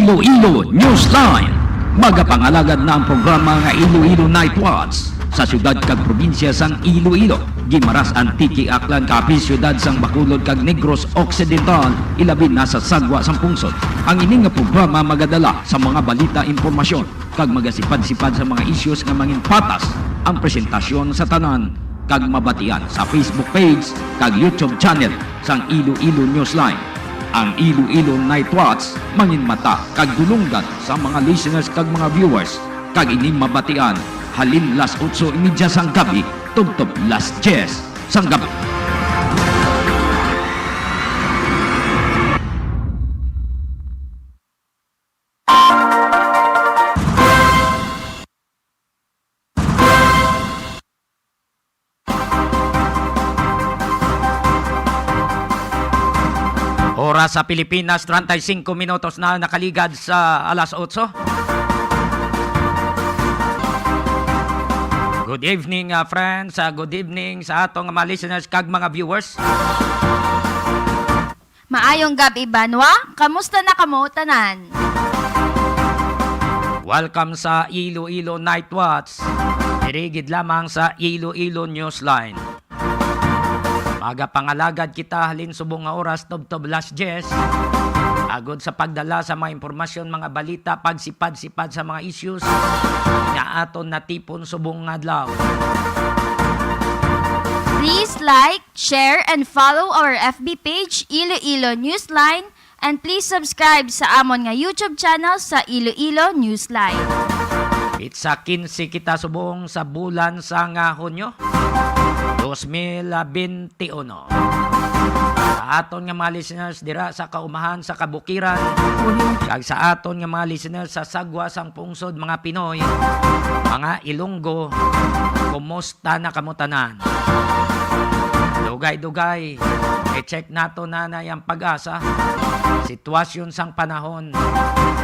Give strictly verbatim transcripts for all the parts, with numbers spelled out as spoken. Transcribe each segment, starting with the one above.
Iloilo Newsline. Magapangalagad na ang programa nga Iloilo Night Watch sa siyudad kag probinsya sang Iloilo, Guimaras, Antique, Aklan, Capiz, siyudad sang Bacolod kag Negros Occidental, ilabi na sa Sagwa sang Pungsod. Ang ini nga programa magadala sa mga balita, impormasyon, kag magasipad-sipad sa mga issues nga manginpatas. Ang presentasyon sa tanan kag mabatian sa Facebook page kag YouTube channel sang Iloilo Newsline. Ang Iloilo Night Watch manginmata kag dulonggan sa mga listeners kag mga viewers, kag ini mabatian halin las otso y media sang gabi tubtob las diyes sang gabi. Oras sa Pilipinas, treinta y cinco minutos na nakaligad sa alas otso. Good evening, ah, friends. Ah, good evening sa atong mga listeners kag mga viewers. Maayong gab-i, banwa. Kamusta na kamo tanan? Welcome sa Iloilo Night Watch. Diri gid lamang sa Iloilo Newsline. Magapangalagad kita halin subong nga oras tubtob las diyes, agod sa pagdala sa mga impormasyon, mga balita, pagsipad-sipad sa mga issues nga aton natipon subong nga adlaw. Please like, share, and follow our F B page, Iloilo Newsline, and please subscribe sa amon nga YouTube channel sa Iloilo Newsline. Pitsa quince kita subong sa bulan sang, ah, Hunyo, dos mil bente uno. Sa aton nga mga listeners dira sa kaumahan sa kabukiran, kag sa aton nga mga listeners sa sagwa sang pungsod, mga Pinoy, mga Ilonggo, kumusta na kamo tanan? Dugay-dugay, i-check nato na na ang PAGASA. Sitwasyon sang panahon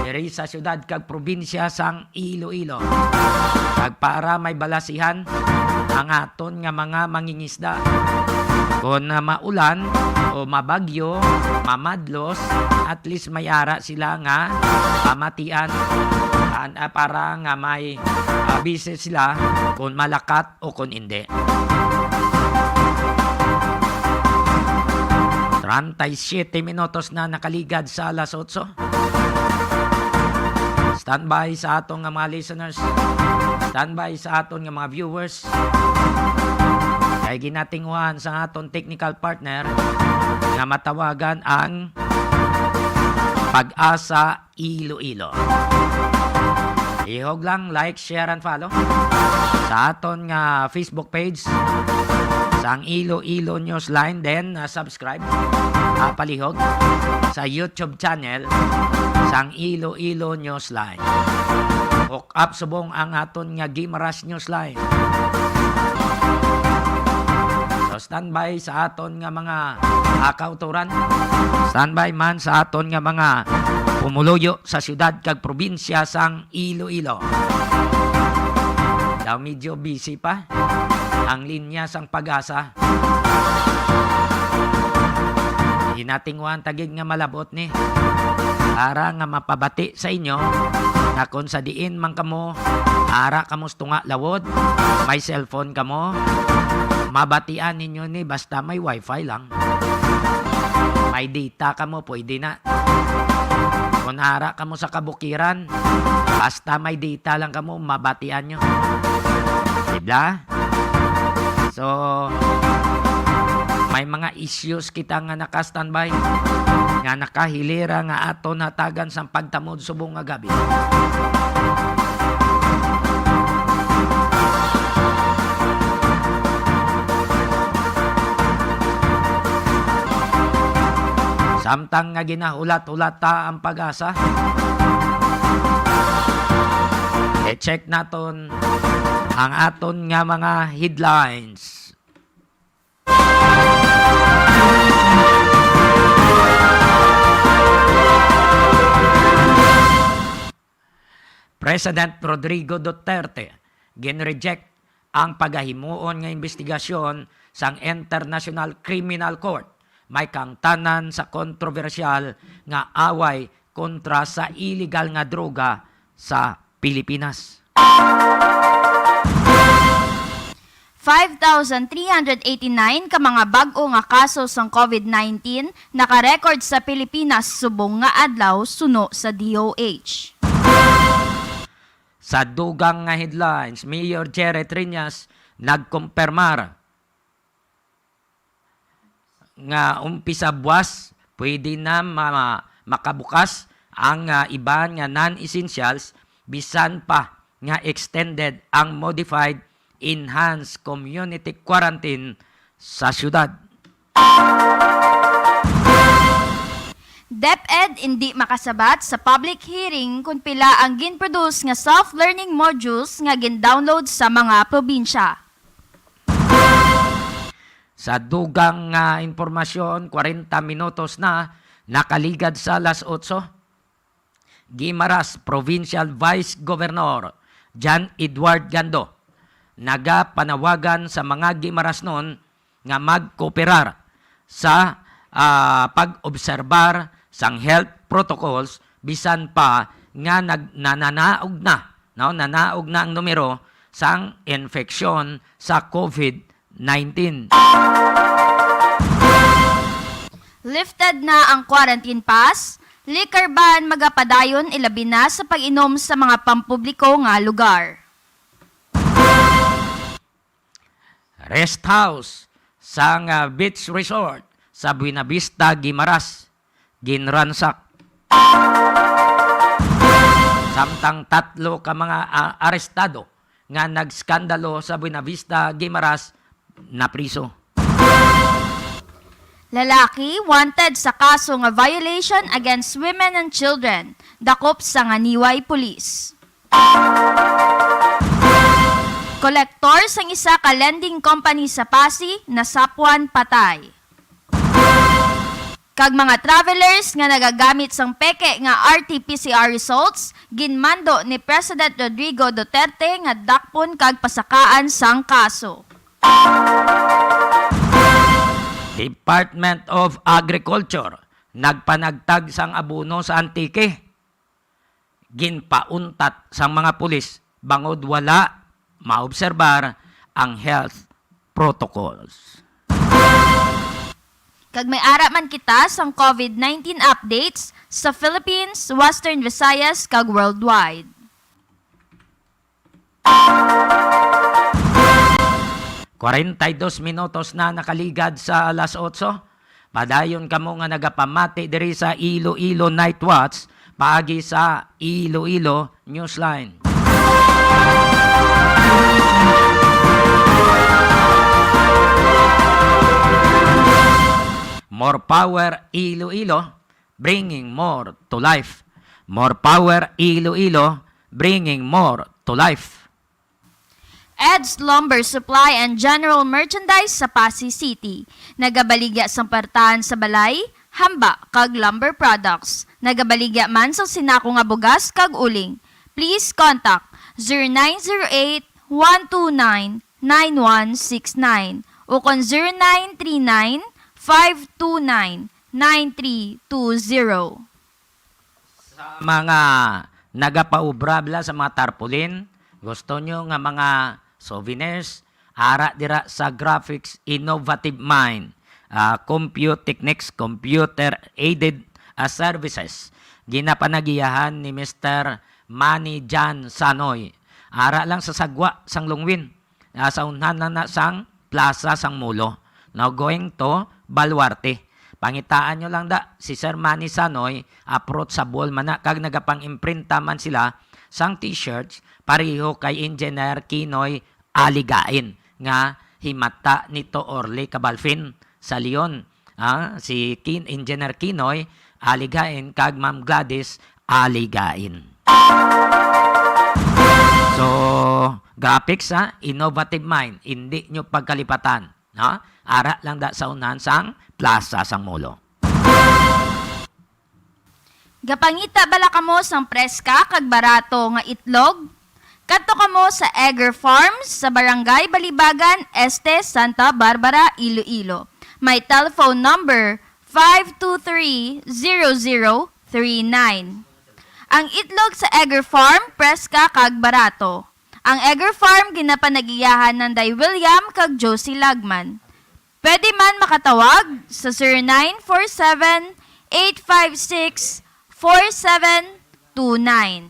diri sa siyudad kag probinsya sang Iloilo. Kag para may balasihan ang aton nga mga mangingisda, kon, ah, maulan o mabagyo, mamadlos, at least may ara sila nga pamatian, an-, ah, para nga may, ah, base sila kon malakat o kon indi. Treinta y siete minutos na nakaligad sa alas otso. Standby sa aton nga mga listeners. Standby sa aton nga mga viewers. Kay ginatinguhan sa aton technical partner nga matawagan ang PAGASA Iloilo. Ihog lang, like, share, and follow sa aton nga Facebook page sang Iloilo Newsline. Then, ah, subscribe, ah, palihog sa YouTube channel sang Iloilo Newsline. Hook up subong ang aton nga Guimaras Newsline. So, standby sa aton nga mga, ah, kautoran. Standby man sa aton nga mga pumuluyo sa siyudad kag probinsya sang Iloilo. Daw medyo busy pa ang linya sang PAGASA. Hinatinguhan ta gid nga malabot ni, para nga mapabati sa inyo nga kon sa diin man kamo, ara kamo sa tunga lawod, may cellphone kamo, mabatian ninyo ni basta may wifi lang. May data kamo, pwede na. Kung ara kamo sa kabukiran, basta may data lang kamo, mabatian nyo. Diba? So, may mga issues kita nga naka-standby, nga nakahilera nga aton hatagan sang pagtamod subong nga gabi. Samtang nga ginahulat-hulat ta ang PAGASA, i-check naton ang aton nga mga headlines. President Rodrigo Duterte ginreject ang pagahimuon nga imbestigasyon sang International Criminal Court may kaangtanan sa kontrobersyal nga away kontra sa iligal nga droga sa Pilipinas. Five thousand three hundred eighty-nine ka mga bag-o nga kaso sang COVID nineteen naka-record sa Pilipinas subong nga adlaw, suno sa D O H. Sa dugang nga headlines, Mayor Jerry Triñas nagkumpirmar nga umpisa buwas, pwede na ma-, makabukas ang, ah, iban nga non-essentials, bisan pa nga extended ang modified enhanced community quarantine sa syudad. DepEd indi makasabat sa public hearing kon pila ang gin-produce nga self-learning modules nga gin-download sa mga probinsya. Sa dugang nga impormasyon, kwarenta minutos na nakaligad sa alas otso. Guimaras Provincial Vice Governor John Edward Gando nagapanawagan sa mga Guimarasnon nga magkooperar sa, ah, pag-obserbar sang health protocols, bisan pa nga nag-, nananaog na, no, nanaog na ang numero sang infeksyon sa COVID nineteen. Lifted na ang quarantine pass, liquor ban magapadayon, ilabi na sa pag-inom sa mga pampubliko nga lugar. Rest house sang, ah, beach resort sa Buenavista, Guimaras, ginransak. Samtang tatlo ka mga, ah, arestado nga nagskandalo sa Buenavista, Guimaras, napriso. Lalaki wanted sa kaso nga violation against women and children, dakop sa Nganiway Police. Kolektor sang isa ka lending company sa Passi nasapwan patay. Kag mga travelers nga nagagamit sang peke nga R T P C R results, ginmando ni President Rodrigo Duterte nga dakpon kag pasakaan sang kaso. Department of Agriculture nagpanagtag sang abono sa Antique. Ginpauntat sang mga pulis bangod wala maobserbar ang health protocols. Kag may ara man kita sang COVID nineteen updates sa Philippines, Western Visayas, kag worldwide. Kwarenta y dos minutos na nakaligad sa alas otso. Padayon kamo nga nagapamati diri sa Iloilo Night Watch paagi sa Iloilo Newsline. More power, Iloilo, bringing more to life. More power, Iloilo, bringing more to life. Ed's Lumber Supply and General Merchandise sa Passi City. Nagabaligya sang partahan sa balay, hamba, kag lumber products. Nagabaligya man sang sinako nga bugas kag uling. Please contact zero nine zero eight, one two nine, nine one six nine ukon zero nine three nine, five two nine, nine three two zero. Sa mga nagapaubra bala sa mga tarpaulin, gusto nyo nga mga souvenirs, ara dira sa Graphics Innovative Mind, ah, Compute Techniques, Computer Aided, ah, Services. Ginapanagiyahan ni Mister Manny John Sanoy. Ara lang sa sagwa sang Longwin. Ah, sa unhan lang na sang Plaza sang Molo. Now, going to Baluarte. Pangitaan nyo lang da, si Sir Manny Sanoy, approachable man na, kag nagapang-imprinta man sila sang t-shirts, pareho kay Engineer Kinoy Aligain, nga himata ni To Orly Cabalfin sa Leon. Ah, si Kin-, Engineer Kinoy Aligain kag Ma'am Gladys Aligain. So, graphics, ha? Innovative mind. Hindi nyo pagkalipatan. No? Ara lang da sa unahan sang Plaza sang Molo. Gapangita bala kamo sang preska kag barato nga itlog? Kadto kamo sa Egger Farms sa Barangay Balibagan Este, Santa Barbara, Iloilo. May telephone number five two three, zero zero three nine. Ang itlog sa Egger Farm, preska kag barato. Ang Egger Farm ginapanagiyahan ni Day William kag Josie Lagman. Pwede man makatawag sa zero nine four seven, eight five six, four seven two nine.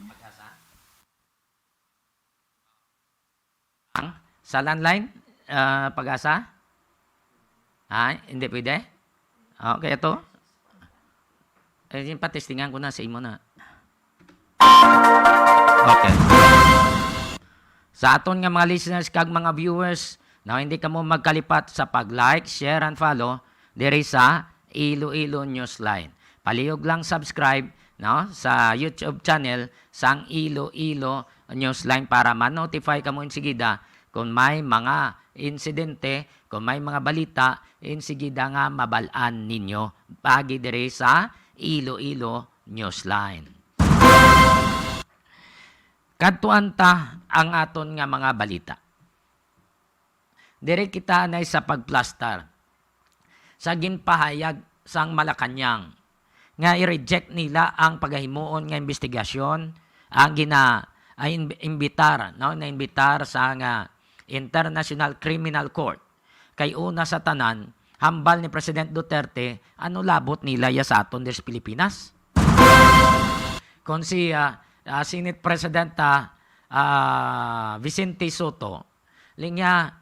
Ang sa landline, ah, Pag-asa? Ha? Hindi pwede? Okay, ito. Eh, yung patistingan ko na sa imo na. Okay. Sa aton nga mga listeners kag mga viewers, na hindi kamo magkalipat sa pag-like, share, and follow diri sa Iloilo Newsline. Palihog lang subscribe, no, sa YouTube channel sang Iloilo Newsline para ma-notify kamo insigida kung may mga insidente, kung may mga balita, insigida nga mabal-an ninyo paagi diri sa Iloilo Newsline. Kadtuan ta ang aton nga mga balita. Diri kita anay sa pagplastar sa ginpahayag sang Malacañang nga i-reject nila ang pagahimuon nga investigasyon ang gina-, ay in-, imbitar, no, na imbitar sa nga International Criminal Court. Kay una sa tanan, hambal ni President Duterte, ano labot nila ya sa aton diri sa Pilipinas? Kung si, ah, ah, Senate President, ah, ah, Vicente Sotto, linya,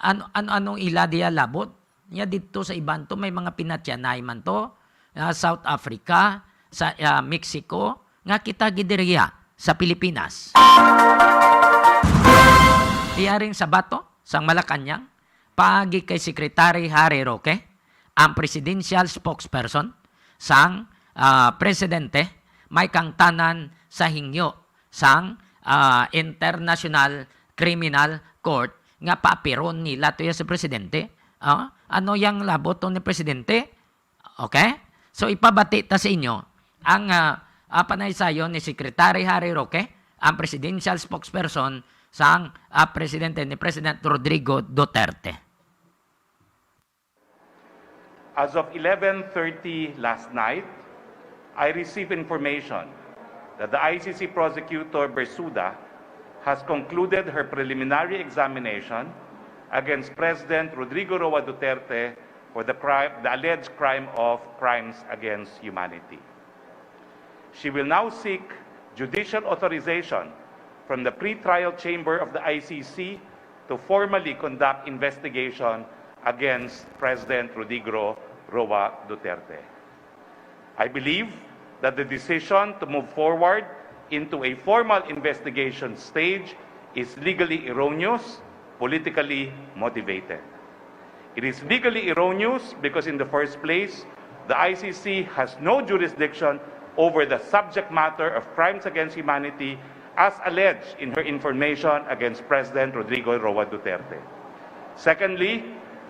ano, ano, anong ila diya labot? Nya didto sa iban to, may mga pinatyanay man to, ah, South Africa, sa, ah, Mexico, nga kita gidiriya sa Pilipinas. Tiyaring sa bato, sang Malacañang, paagi kay Secretary Harry Roque, ang presidential spokesperson sang, ah, presidente, may kangtanan sa hingyo sang, ah, International Criminal Court nga paapiron nila to ya sa presidente. Ah, ano yang labot to ni presidente? Okay? So, ipabati ta sa inyo ang, ah, ah, panaysayon ni Secretary Harry Roque, ang presidential spokesperson sang, ah, presidente ni President Rodrigo Duterte. As of eleven thirty last night, I received information that the I C C prosecutor Bersuda has concluded her preliminary examination against President Rodrigo Roa Duterte for the crime, the alleged crime of crimes against humanity. She will now seek judicial authorization from the pretrial chamber of the I C C to formally conduct investigation against President Rodrigo Roa Duterte. I believe that the decision to move forward into a formal investigation stage is legally erroneous, politically motivated. It is legally erroneous because, in the first place, the I C C has no jurisdiction over the subject matter of crimes against humanity as alleged in her information against President Rodrigo Roa Duterte. Secondly,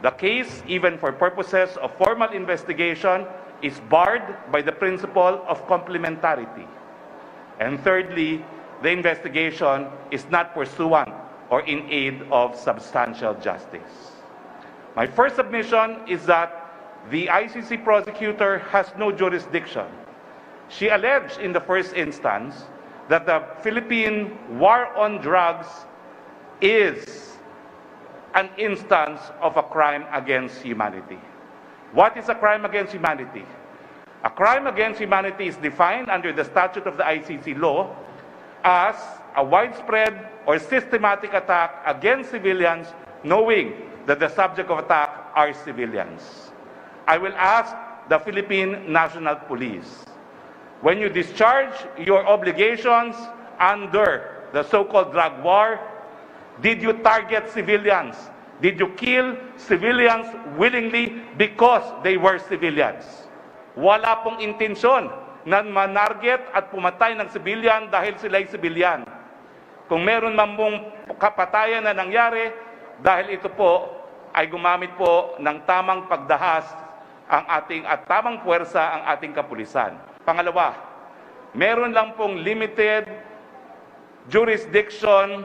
the case, even for purposes of formal investigation, is barred by the principle of complementarity. And thirdly, the investigation is not pursuant or in aid of substantial justice. My first submission is that the I C C prosecutor has no jurisdiction. She alleged in the first instance that the Philippine war on drugs is an instance of a crime against humanity. What is a crime against humanity? A crime against humanity is defined under the statute of the I C C law as a widespread or systematic attack against civilians, knowing that the subject of attack are civilians. I will ask the Philippine National Police, when you discharge your obligations under the so-called drug war, did you target civilians? Did you kill civilians willingly because they were civilians? Wala pong intensyon na manarget at pumatay ng civilian dahil sila'y civilian. Kung meron man pong kapatayan na nangyari, dahil ito po ay gumamit po ng tamang pagdahas ang ating, at tamang puwersa ang ating kapulisan. Pangalawa, meron lang pong limited jurisdiction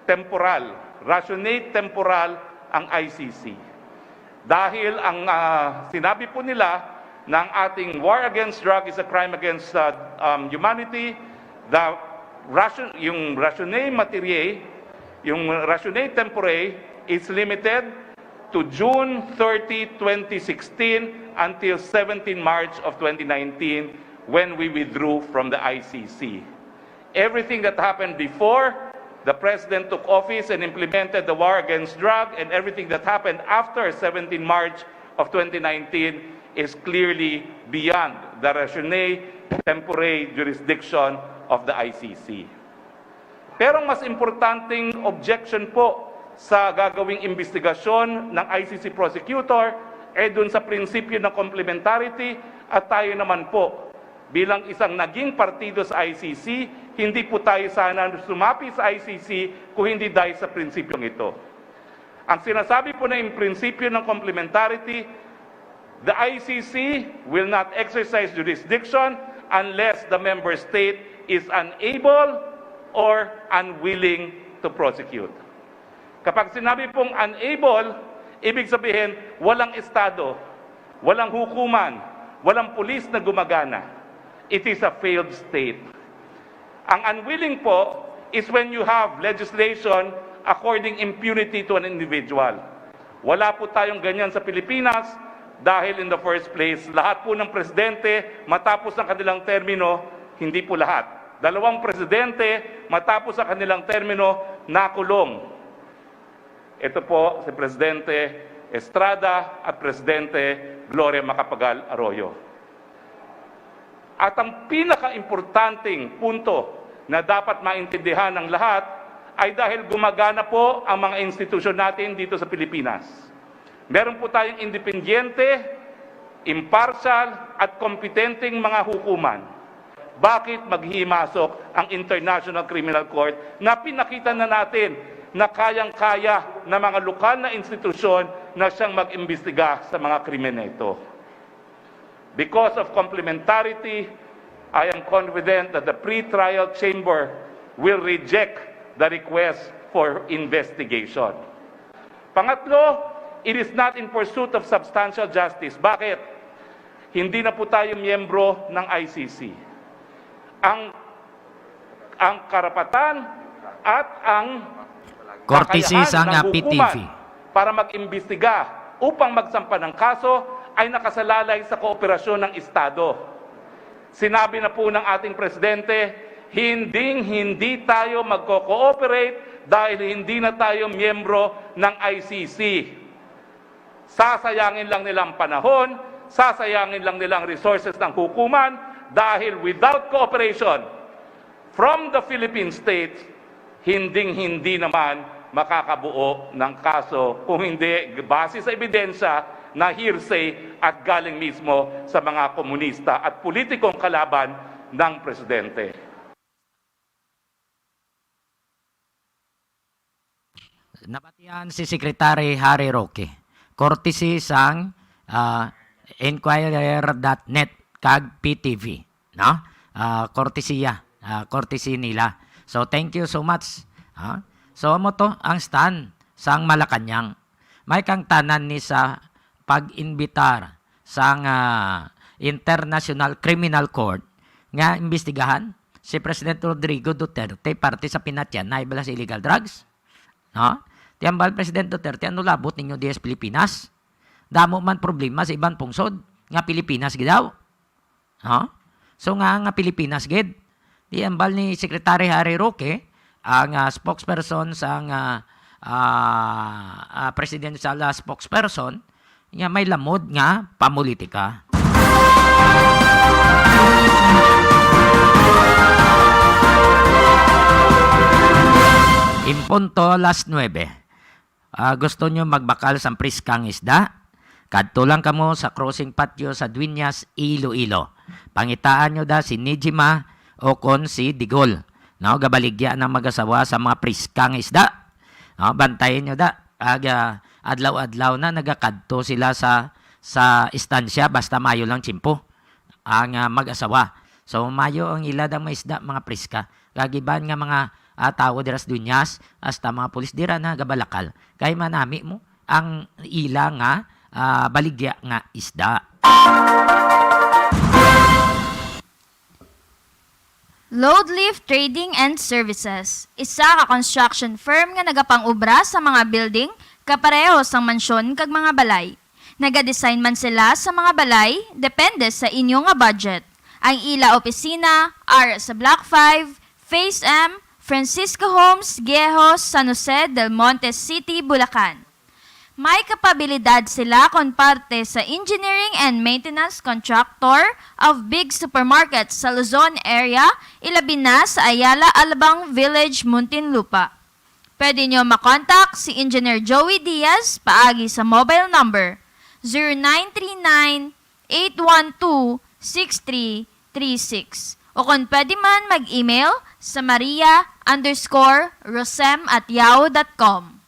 temporal, rationate temporal ang I C C. Dahil ang, ah, sinabi po nila na ang ating war against drug is a crime against, uh, um, humanity, the ration, yung ratione matérielle, yung ratione temporaire is limited to June thirty, twenty sixteen, until seventeen March of twenty nineteen, when we withdrew from the I C C. Everything that happened before the president took office and implemented the war against drug, and everything that happened after seventeen March of twenty nineteen is clearly beyond the ratione temporaire jurisdiction of the I C C. Pero ang mas importanteng objection po sa gagawing imbestigasyon ng I C C prosecutor ay dun sa prinsipyo ng complementarity, at tayo naman po, bilang isang naging partido sa I C C, hindi po tayo sana sumapi sa I C C kung hindi dahil sa prinsipyong ito. Ang sinasabi po na yung prinsipyo ng complementarity, the I C C will not exercise jurisdiction unless the member state is unable or unwilling to prosecute. Kapag sinabi pong unable, ibig sabihin walang estado, walang hukuman, walang pulis na gumagana. It is a failed state. Ang unwilling po is when you have legislation according impunity to an individual. Wala po tayong ganyan sa Pilipinas dahil in the first place, lahat po ng presidente matapos ang kanilang termino, hindi po lahat. Dalawang presidente matapos ang kanilang termino, nakulong. Ito po si Presidente Estrada at Presidente Gloria Macapagal Arroyo. At ang pinakaimportanteng punto na dapat maintindihan ng lahat ay dahil gumagana po ang mga institusyon natin dito sa Pilipinas. Meron po tayong independyente, impartial, at kompetenteng mga hukuman. Bakit maghimasok ang International Criminal Court na pinakita na natin na kayang-kaya ng mga lokal na institusyon na siyang mag-imbestiga sa mga krimen na ito? Because of complementarity, I am confident that the pretrial chamber will reject the request for investigation. Pangatlo, it is not in pursuit of substantial justice. Bakit? Hindi na po tayo miyembro ng I C C. Ang, ang karapatan at ang Courtesy kakayahan sang, ng ah, hukuman P T V para mag-imbestiga upang magsampa ng kaso ay nakasalalay sa kooperasyon ng Estado. Sinabi na po ng ating presidente, hinding-hindi tayo magko-cooperate dahil hindi na tayo miyembro ng I C C. Sasayangin lang nila ang panahon, sasayangin lang nila ang resources ng hukuman dahil without cooperation from the Philippine state, hinding-hindi naman makakabuo ng kaso kung hindi base sa ebidensya na hearsay at galing mismo sa mga komunista at politikong kalaban ng presidente. Nabatian si Secretary Harry Roque, courtesy sang, ah, Inquirer dot net kag P T V, no? Ah, courtesy, ah, courtesy nila. So, thank you so much. Ah, so, amo to ang stand sang Malacañang. May kangtanan ni sa pag-imbitar sang, ah, International Criminal Court nga imbestigahan si President Rodrigo Duterte parte sa pinatyan na ibala sa illegal drugs. No? Ti hambal President Duterte, ano labot ninyo diya sa Pilipinas? Damo man problema sa iban pungsod nga Pilipinas gid daw. No? So nga, nga Pilipinas gid. Ti hambal ni Secretary Harry Roque, ang, ah, spokesperson sang, ah, ah, ah, presidential, ah, spokesperson, nga may lamod nga pamulitika. In punto alas nuebe, ah, gusto nyo magbakal sang priskang isda? Kadto lang kamo sa crossing patio sa Dueñas, Iloilo. Pangitaan nyo da si Nijima o kon si Digol. No, gabaligya ng mag-asawa sa mga priskang isda. No, bantayan nyo da. Aga, adlaw-adlaw na nagakadto sila sa, sa istansya basta mayo lang tiyempo ang, ah, mag-asawa. So, mayo ang ila dang mga isda, mga priska. Kagiban nga mga, ah, tawo dira sa Dueñas, hasta mga pulis dira na gabalakal. Kay manami mo ang ila nga, ah, baligya nga isda. Load Lift Trading and Services, isa ka construction firm nga nagapang-obra sa mga building, kapareho sang mansyon kag mga balay. Nagadesign man sila sa mga balay, depende sa inyo nga budget. Ang ila opisina ara sa Block five, Phase M, Francisco Homes, Guejo, San Jose, Del Monte City, Bulacan. May kapabilidad sila kon parte sa engineering and maintenance contractor of big supermarkets sa Luzon area, ilabi na sa Ayala Alabang Village, Muntinlupa. Pwede nyo makontak si Engineer Joey Diaz paagi sa mobile number zero nine three nine, eight one two, six three three six. O kon pwede man mag-email sa maria underscore rosem at yahoo dot com.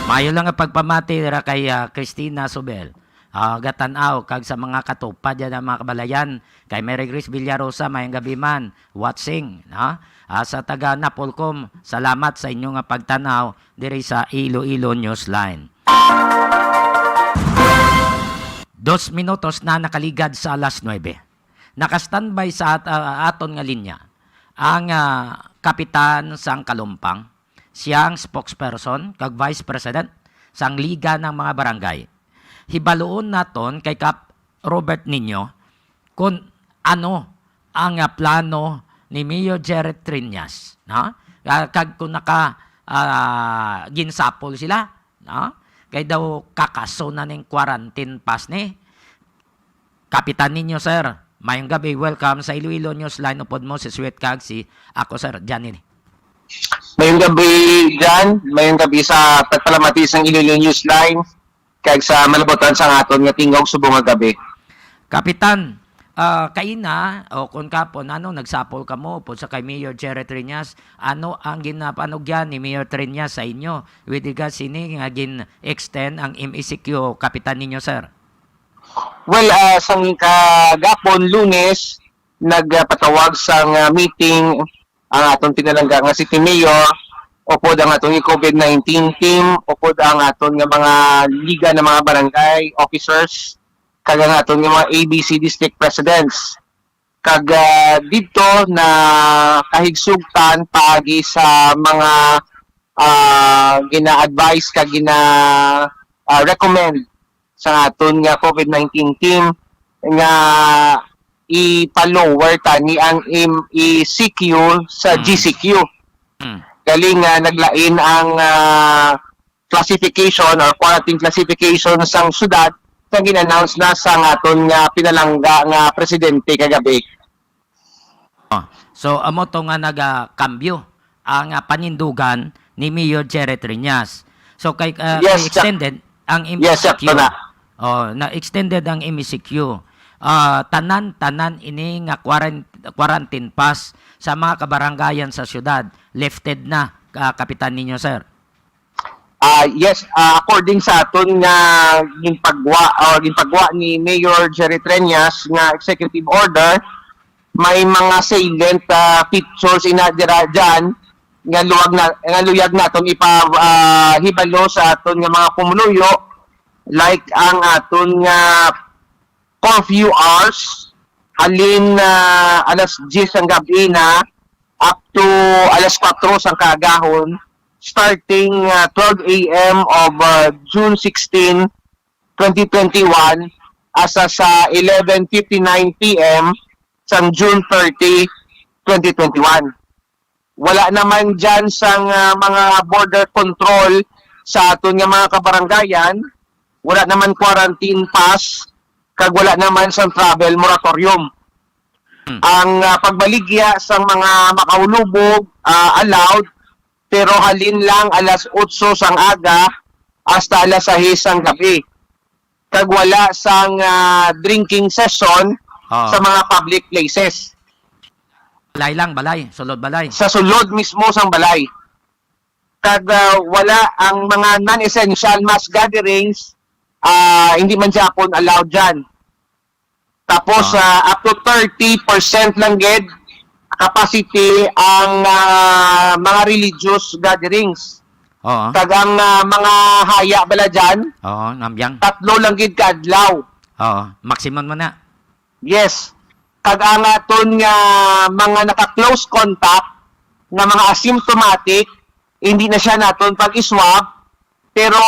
Maayo lang nga pagpamati dira kay, ah, Christina Sobel. Ah, gatan-aw kag sa mga katupad yan ang mga kabalayan. Kay Mary Grace Villarosa, mayong gabi man. Watching, no? Ah, sa taga Napolcom, salamat sa inyo nga pagtanaw diri sa Iloilo Newsline. Dos minutos na nakaligad sa alas nuebe. Nakastandby sa at-, ah, aton nga linya ang, ah, kapitan sang Kalumpang, siyang spokesperson kag vice president sang Liga ng mga Barangay. Hibaluon naton kay Kap Robert Niño kung ano ang, ah, plano ni Mayor Jerry Triñas, no? Ah, kag kung naka, ah, ginsapol sila, no? Kay daw kakaso na ning quarantine pass ni. Kapitan Niño, sir. Mayong gabi. Welcome sa Iloilo News Line. Upod mo si Sweet kag si ako, sir, Johnny. Mayong gabi, Jan. Mayong gabi sa tagpalamati sang Iloilo News Line kag sa malabutan sang aton nga tingog subong nga gabi. Kapitan, ah, kaina, o kun kapon, ano, nagsapol kamo upod sa kay Mayor Jerry Triñas, ano ang ginapanugyan ni Mayor Triñas sa inyo with regards sini nga gin-extend ang M E C Q, Kapitan Niño, sir? Well, ah, sang kagapon, Lunes, nagpatawag sang, ah, meeting ang aton pinalangga nga City Mayor, upod ang aton nga COVID nineteen team, upod ang aton nga mga liga ng mga barangay officers, kag ang aton nga mga A B C district presidents. Kag, ah, didto na kahigsugtan paagi sa mga, ah, gina-advise kag gina, ah, recommend sa aton nga COVID nineteen team nga ipa-lower tani ang M E C Q sa Mm. G C Q. Mm. Galing nga naglain ang, ah, classification or quarantine classification sang syudad nga gin-announce na sang aton nga pinalangga nga presidente kagabi. Oh, so, amo to nga nagakambyo ang, ah, panindugan ni Mayor Jerry Triñas. So, kay, ah, Yes, Jack. extended ang Yes, Jack, M E C Q. to na. Oh, na-extended ang M E C Q. Ah, tanan-tanan ini nga quaran-, quarantine pass sa mga kabarangayan sa syudad, lifted na, ah, Kapitan Niño, sir. Ah, yes, ah, according sa aton nga ginpagwa, o ginpagwa ni Mayor Jerry Treñas nga executive order, may mga salient, ah, features ina dira dyan nga luwag na, nga luyag naton ipa, ah, hibalo sa aton nga mga pumuluyo, like ang aton nga curfew hours, halin, ah, alas diyes sang gab-i na up to alas kuwatro sang kaagahon, starting, ah, twelve a m of, ah, June sixteen, twenty twenty-one, asa sa eleven fifty-nine p m sang June thirty, twenty twenty-one. Wala naman dyan sang, ah, mga border control sa aton nga mga kabarangayan. Wala naman quarantine pass, kag wala naman sang travel moratorium. Hmm. Ang, ah, pagbaligya sang mga makaulubog, ah, allowed, pero halin lang alas otso sang aga hasta alas sais sang gabi. Kag wala sang, ah, drinking session Oo. sa mga public places. Balay lang, balay. Sulod balay. Sa sulod mismo sang balay. Kag, ah, wala ang mga non-essential mass gatherings, ah, hindi man gyapon allowed dyan. Tapos, Ah. ah, up to thirty percent lang gid capacity ang, ah, mga religious gatherings. Oo. Kag ang, ah, mga haya bala dyan, Oo, nambyang. tatlo lang gid ka adlaw. Oo, maximum mo na. Yes. Kag ang aton nga mga naka-close contact nga mga asymptomatic, hindi na siya naton pag-iswab, pero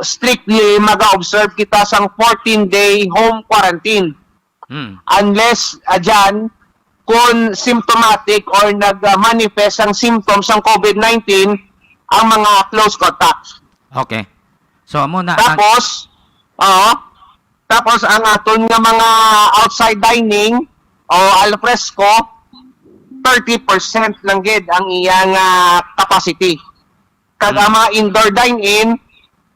strictly mag-observe kita sang fourteen-day home quarantine. Hmm. Unless, ah, dyan, kung symptomatic or nag-manifest ang symptoms sang COVID nineteen, ang mga close contacts. Okay. So, amo na ang Tapos, oo, tapos ang aton nga mga outside dining o al fresco, thirty percent lang gid ang iyang, ah, capacity. Kag ang mga indoor dine-in,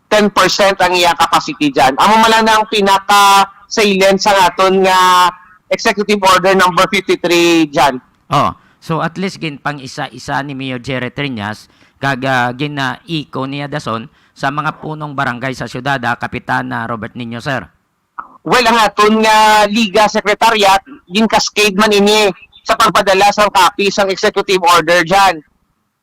ten percent ang iyang capacity dyan. Amo man lang ang pinaka-salient sa aton nga Executive Order number fifty-three dyan. Oh, so at least gin pang isa-isa ni Mayor Jerry Triñas kag, ah, gin-iko niya dason sa mga punong barangay sa siyudad, ah, Kapitan, ah, Robert Niño, sir. Well, ang aton nga Liga Secretariat, gin-cascade man ini sa pagpadala sang copy sang executive order dyan.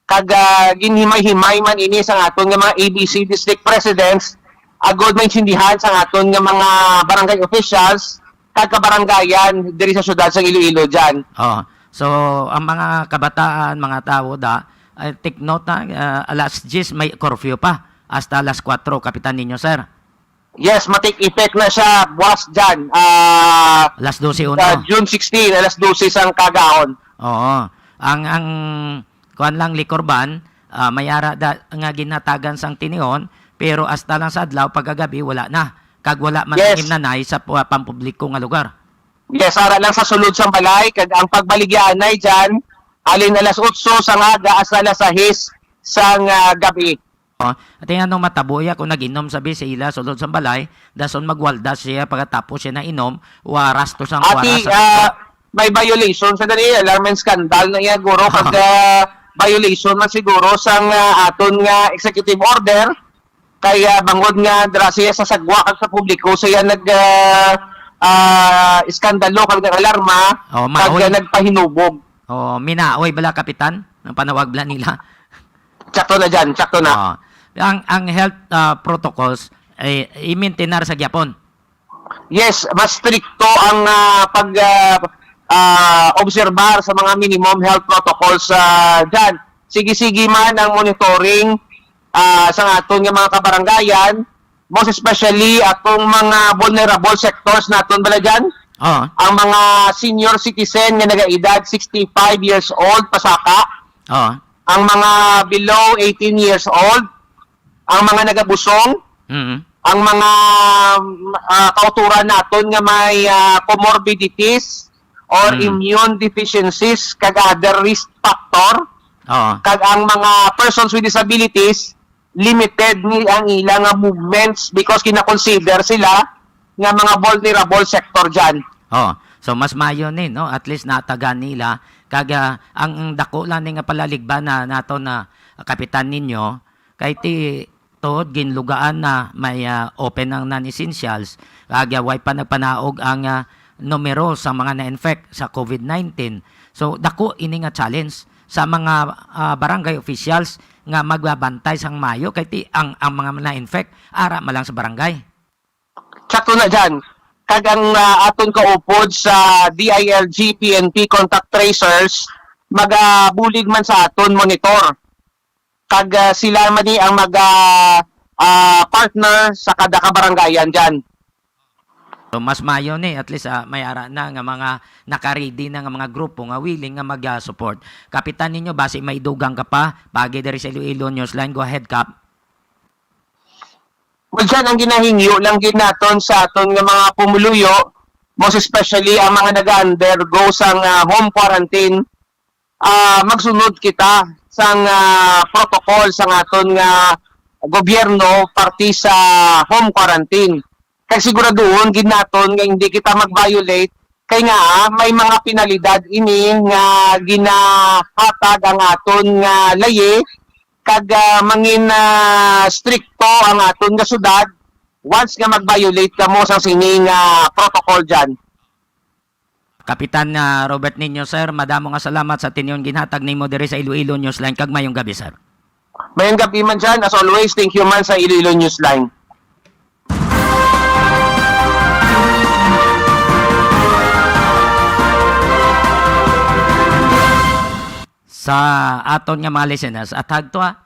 Kag, ah, ginhimay-himay man ini sa aton nga mga A B C district presidents, agod maintindihan sa aton nga mga barangay officials kag kabarangayan diri sa siyudad sa Iloilo dyan. Oh, so ang mga kabataan, mga tawo da, eh, take note, ha, ah, alas diyes may curfew pa hasta alas kuwatro, Kapitan Niño, sir. Yes, ma-take effect na siya buwas dyan. Ah, Alas dose sa uno. June sixteen, alas dose sang kagahon. Oo. Ang, ang kuan lang, liquor ban, ah, may ara da, nga ginhatagan sang tinihon, pero hasta lang sa adlaw, pagkagabi, wala na. Kag wala man Yes. imnanay sa pu-, pampubliko nga lugar. Yes, ara lang sa sulod sang balay, kag ang pagbaligyaanay dyan, alin alas otso sang aga hasta alas sais sang, ah, gabi. Oh, ati ano matabo iya kung nag-inom sabi sa ila sulod sang balay, dason magwaldas siya pagkatapos siya nainom, wa rastos ang Ati, wara sa ah, may violation sa dali, alarm and scandal na iya, guro, pag, ah, violation man siguro sang, ah, aton nga executive order, kay, ah, bangod nga dira siya sa sagwa kag sa publiko, siya nag, ah, ah, iskandalo kag nag-alarma, Oh, kag, maoy. ah, nagpahinubog. Oh, minaoy bala, Kapitan, ang panawag bala nila. Sakto na dyan, sakto na. Ah, ang, ang health, ah, protocols, eh, i-maintain na sa gyapon. Yes, mas stricto ang, ah, pag, ah, ah, obserbar sa mga minimum health protocols, ah, dyan. Sige-sige man ang monitoring, ah, sa aton nga mga kabarangayan, most especially atong mga vulnerable sectors naton bala dyan. Ah. Ang mga senior citizen nga nagaedad sixty-five years old pasaka, Ah. ang mga below eighteen years old, ang mga nagabusong, Mm. ang mga, ah, kautoran naton nga may, ah, comorbidities or Mm. immune deficiencies kag other risk factor, Oo. kag ang mga persons with disabilities, limited ni ang ila nga movements because kina-consider sila nga mga vulnerable sector dyan. Oh, so mas maayo ni, no? At least natagan nila. Kag, ah, ang, ang dako lang ni nga palaligban na nato na, ah, Kapitan Niño, kay ti tuod ginlugaan na may, ah, open ang non-essentials. Kag, ah, way pa nagpanaog ang, ah, numero sa mga na-infect sa COVID nineteen. So, dako ini nga challenge sa mga, ah, barangay officials nga magbabantay sang maayo kay ti ang, ang mga na-infect ara man lang sa barangay. Sakto na dyan. Kag ang, ah, aton kaupod sa D I L G P N P contact tracers, magabulig man sa aton monitor. Kag, ah, sila man ni ang mag, ah, ah, partner sa kada kabarangayan dyan. So, mas maayo ni, at least, ah, may ara na nga mga naka-ready na nga mga grupo nga willing nga mag, ah, support. Kapitan Niño, basi may dugang ka pa, pagi diri sa Iloilo Newsline. Go ahead, Kap. Well, dyan ang ginahingyo lang gid naton sa aton nga mga pumuluyo, most especially ang mga nag-undergo sang, ah, home quarantine, ah, magsunod kita sang, ah, protocol sang aton nga gobyerno parte sa home quarantine. Kag siguraduhon gid naton nga hindi kita mag-violate kay nga, ah, may mga penalidad ini nga ginahatag ang aton nga layi kag, ah, mangin, ah, strikto ang aton nga syudad once nga mag-violate kamo sa sini nga protocol dyan. Kapitan, ah, Robert Niño, sir, madamo nga salamat sa tinyon ginhatag nimo diri sa Iloilo Newsline, kag mayong gabi, sir. Mayong gabi man dyan. As always, thank you man sa Iloilo Newsline. sa aton nga mga listeners, at hagto, ah,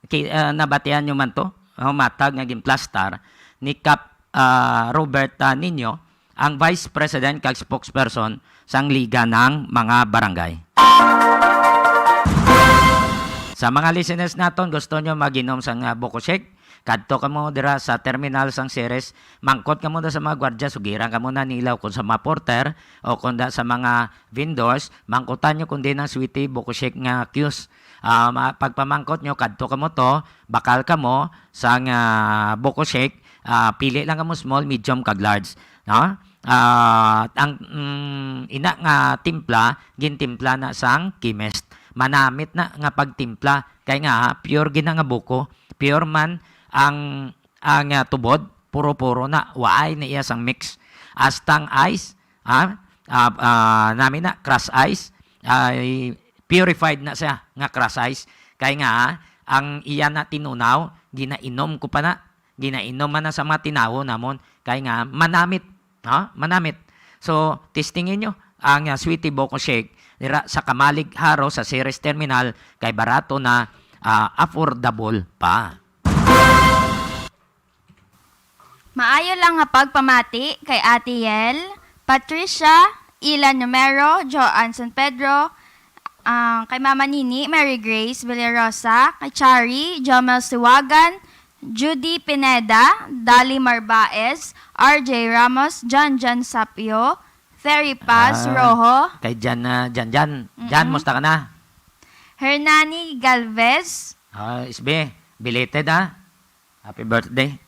ki-, ah, nabatian nyo man to, oh, matag nga ginplastar ni Kap, ah, Robert, ah, Nino, ang Vice President kag Spokesperson sang Liga ng mga Barangay. Sa mga listeners naton, gusto nyo mag-inom sang, ah, Buko Shake? Kadto kamo dira sa terminal sang Ceres, mangkot kamo na sa mga gwardiya, sugiran kamo na nila, kung sa mga porter o kung da sa mga vendors, mangkutan nyo kung di ang Sweetie Buko Shake nga kiosk. Ah, ma-, pagpamangkot nyo, kadto kamo to, bakal kamo sang, ah, Buko Shake, ah, pili lang kamo small, medium, kag large, no? Ah, ang, mm, ina nga timpla, gintimpla na sang chemist. Manamit na nga pagtimpla, kay nga, pure gina nga buko, pure man ang, ang, ah, tubod, puro-puro na, waay na iya sang mix. Hasta ang ice, ha? Ah, ah, nami na, crush ice, ay purified na siya nga crush ice. Kay nga, ang iya na tinunaw, ginainom ko pa na, ginainom man na sa mga tinawo namon, kay nga manamit, no? Manamit. So, testingin nyo ang, ah, Sweetie Buko Shake dira sa Kamalig Haro sa Ceres Terminal, kay barato na, ah, affordable pa. Maayo lang nga pagpamati kay Ate Yel, Patricia, Ila Numero, Joanne San Pedro, ah, kay Mama Nini, Mary Grace Villarosa, kay Chari, Jomel Siwagan, Judy Pineda, Dali Marbaez, R J Ramos, John John Sapio, Ferry Paz Ah, Rojo, kay Jan, ah, Jan Jan. Jan, Mm-mm. musta ka na? Hernani Galvez. Ah, S B, belated, ha? Happy birthday.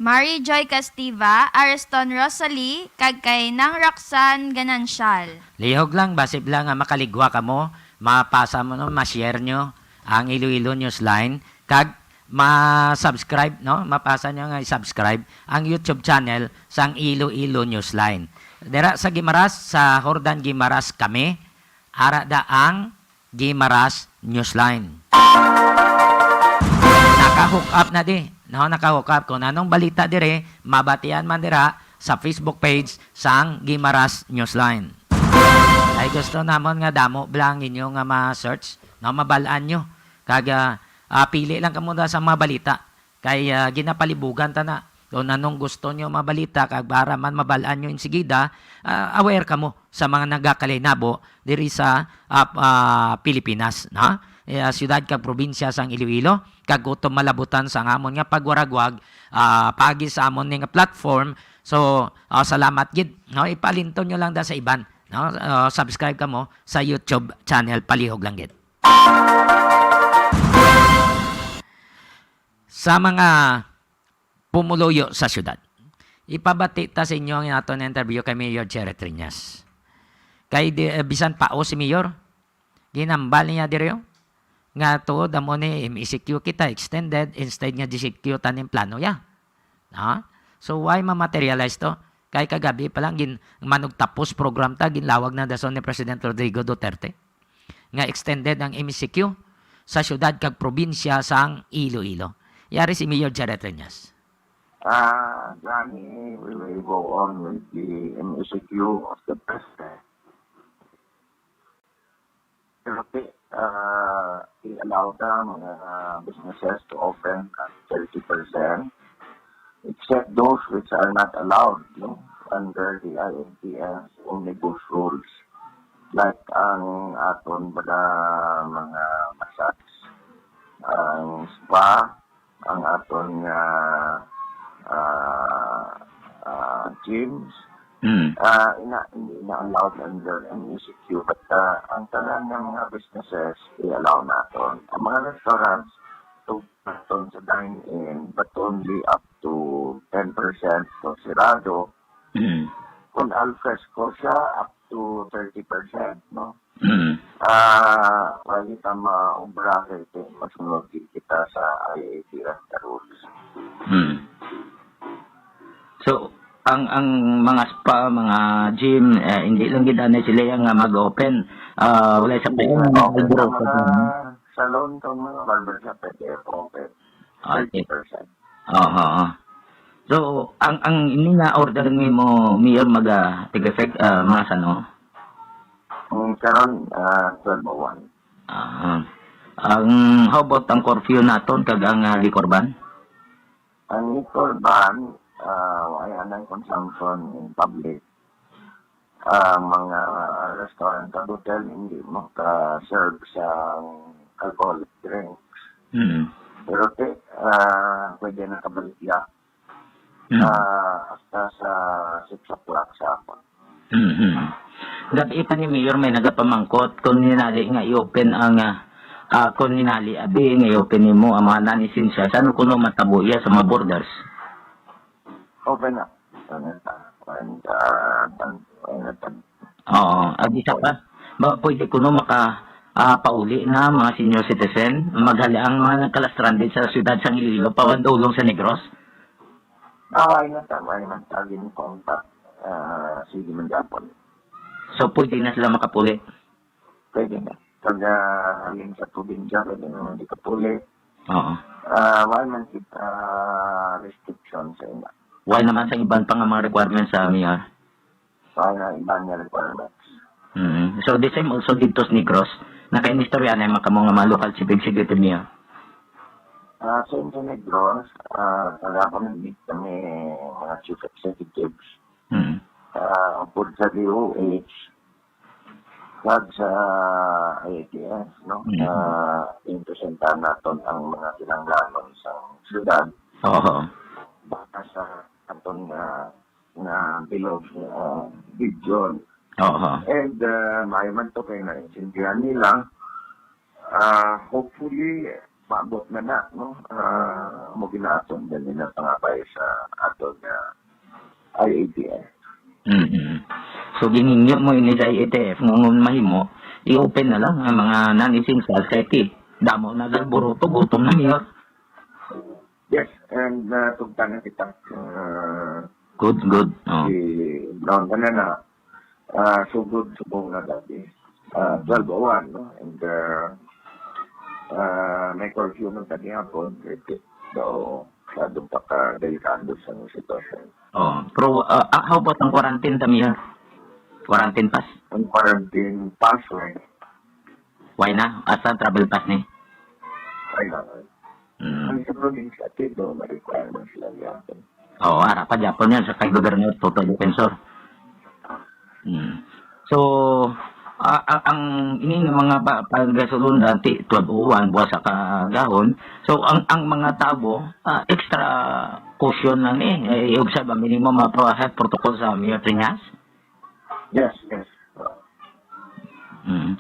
Mary Joy Castiva, Ariston Rosalie, kag kay Nang Roxanne Ganancial. Lihog lang, basib lang nga makaligwa kamo, mapasa mo, no, ma-share nyo ang Iloilo Newsline, kag ma-subscribe, no? Mapasa nyo nga i-subscribe ang YouTube channel sang Iloilo Newsline. Dira sa Guimaras, sa Jordan Guimaras kami, ara da ang Guimaras Newsline. Naka-hook up na di, no? Naka-hook up. Kung anong balita dire, mabatian man dira sa Facebook page sang Guimaras Newsline. Ay gusto namon nga damo bala ang inyo nga ma-search, no? Mabal-an nyo. Kag, ah, ah, pili lang kamo da sa mga balita. Kay, ah, ginapalibugan ta na. Kung anong gusto nyo mabalita, kag para man mabal-an nyo insigida, ah, aware kamo sa mga nagakalainabo diri sa, ah, ah, Pilipinas, no? Eh, ah, siyudad kag probinsya sang Iloilo, kag kutob malabutan sang amon nga pagwaragwag, ah, paagi sa amon ni nga platform. So, ah, salamat gid, no? Ipalinton nyo lang da sa iban, no? Ah, subscribe kamo sa YouTube channel, palihog lang gid. Sa mga pumuluyo sa siyudad. Ipabati ta sa inyo ang aton interview kay Mayor Jerry Triñas. Kay di, eh, bisan pa o si Mayor, ginambal niya diri, oh, nga tuod amo ni M E C Q kita extended instead nga G C Q taning plano ya. Ha? So, why ma-materialize to? Kay kagabi pa lang, gin-, manugtapos program ta, ginlawag na dason ni President Rodrigo Duterte nga extended ang M E C Q sa siyudad kag probinsya sang Iloilo. Yari si Mayor Jerry Triñas. Ah, gani, we will go on with the M E C Q of the president. Pero, uh, i-allow the mga businesses to open at thirty percent, except those which are not allowed, no, under the I N T S omnibus rules. Like ang aton mga, mga massage, ang spa, ang aton nga, ah, ah, gyms, Mm. ah, ina, hindi na allowed under M E C Q, but, ah, ang tanan nga mga businesses, i-allow naton. Ang mga restaurants, to naton sa dine-in, but only up to ten percent to sirado. Mm. Kung al fresco siya, up to thirty percent, no? Mm. Ah, wala kita maubra kay ti-, masunod gid kita sa I A T and the rules. Mm. So, ang, ang mga spa, mga gym, eh, hindi lang gid anay sila yang, ah, mag-open. Ah, wala sa Oo, mga okay, bro, sa mga pag- salon, sa mga barbershop, pwede open. Ah, okay. Thirty percent. Aha. So, ang, ang ini nga order nimo, Mayor, maga take effect, ah, mga sano? Mm, karon, ah, twelve oh one. Ah, ang, how about ang curfew naton kag ang, ah, liquor ban? Ang liquor ban, ah, ay anang consumption in public. Ah, mga restaurant kag hotel hindi maka-serve sa alcoholic drinks. Mm. Pero ti-, ah, pwede na kabalik ya. Mm. Ah, hasta sa six o'clock sa hapon. Mhm. Gab-i pa ni Mayor may nagapamangkot kung ninali nga i-open ang, ah, ah, kung ninali abi nga i-open nimo ang mga non-essentials, ano kuno matabo iya sa mga borders? Open na. Open na. Open na. Open na. Oo, ag isa pa, ba pwede kuno maka, ah, pauli na mga senior citizen, maghali ang mga nagkalastranded sa siyudad sang Iloilo, pawan dulong sa Negros? Ah, ay na tama, ay na tagin contact. Ah, sige man gyapon. So, pwede na sila makapuli? Pwede na. Pag, ah, halin sa probinsya, pwede naman di kapuli. Oo. Ah, wala man kita restriction sa ila. Wala naman sa iban pa nga mga requirements sa Mayor? Wala na iban nga requirements. Mm. So, the same also dito sa Negros. Nakainistorya na yung mga kamo nga mga local chief executive niya? Ah, sa Negros, ah, kagapon nag-meet kami mga chief executives. Mm. Ah, upod sa D O H, kag sa I A T F, no? Mm. Ah, ginpresentahan naton ang mga kinahanglanon sa syudad. Oo. Baka sa aton nga, nga bilog, ah, region. Oo. And, ah, maayo man to kay naintindihan nila. Ah, hopefully, maabot na na, no? Ah, mo ginaton din nila pangabay sa aton nga I A T F. Mm-mm. So, ginhingyo mo ini sa I A T F nga ngon mahimo, i-open na lang ang mga non-essentials kay ti, damo na galburoto, gutom na, Mayor. Yes, and, ah, tugtan na kita. Ah, Good, good. Oh. Si Brown ka na na, ah, sugod subong na dati. Ah, twelve oh one, no? And, ah, ah, may curfew man tani hapon, kay ti-, so, masyado pa ka delikado sa sitwasyon. Oh, pero, ah, ah, how about ang quarantine, Tamir? Quarantine pass? Ang quarantine pass, eh. Why na? Asa ang travel pass ni? Ay, na. Mm. Ang sa probinsya, ti, do, may requirements lang yan. Oo, ara pa gyapon yan sa kay Gobernador Toto Defensor. Mm. So, ah, ang, ang ini nga mga pa-, pagasulon dati, twelve oh one, buwas sa kagahon. So, ang, ang mga tabo, ah, extra caution lang eh. Eh, yung sa minimum, ah, health protocol sa Mayor Triñas? Yes, yes. Mm.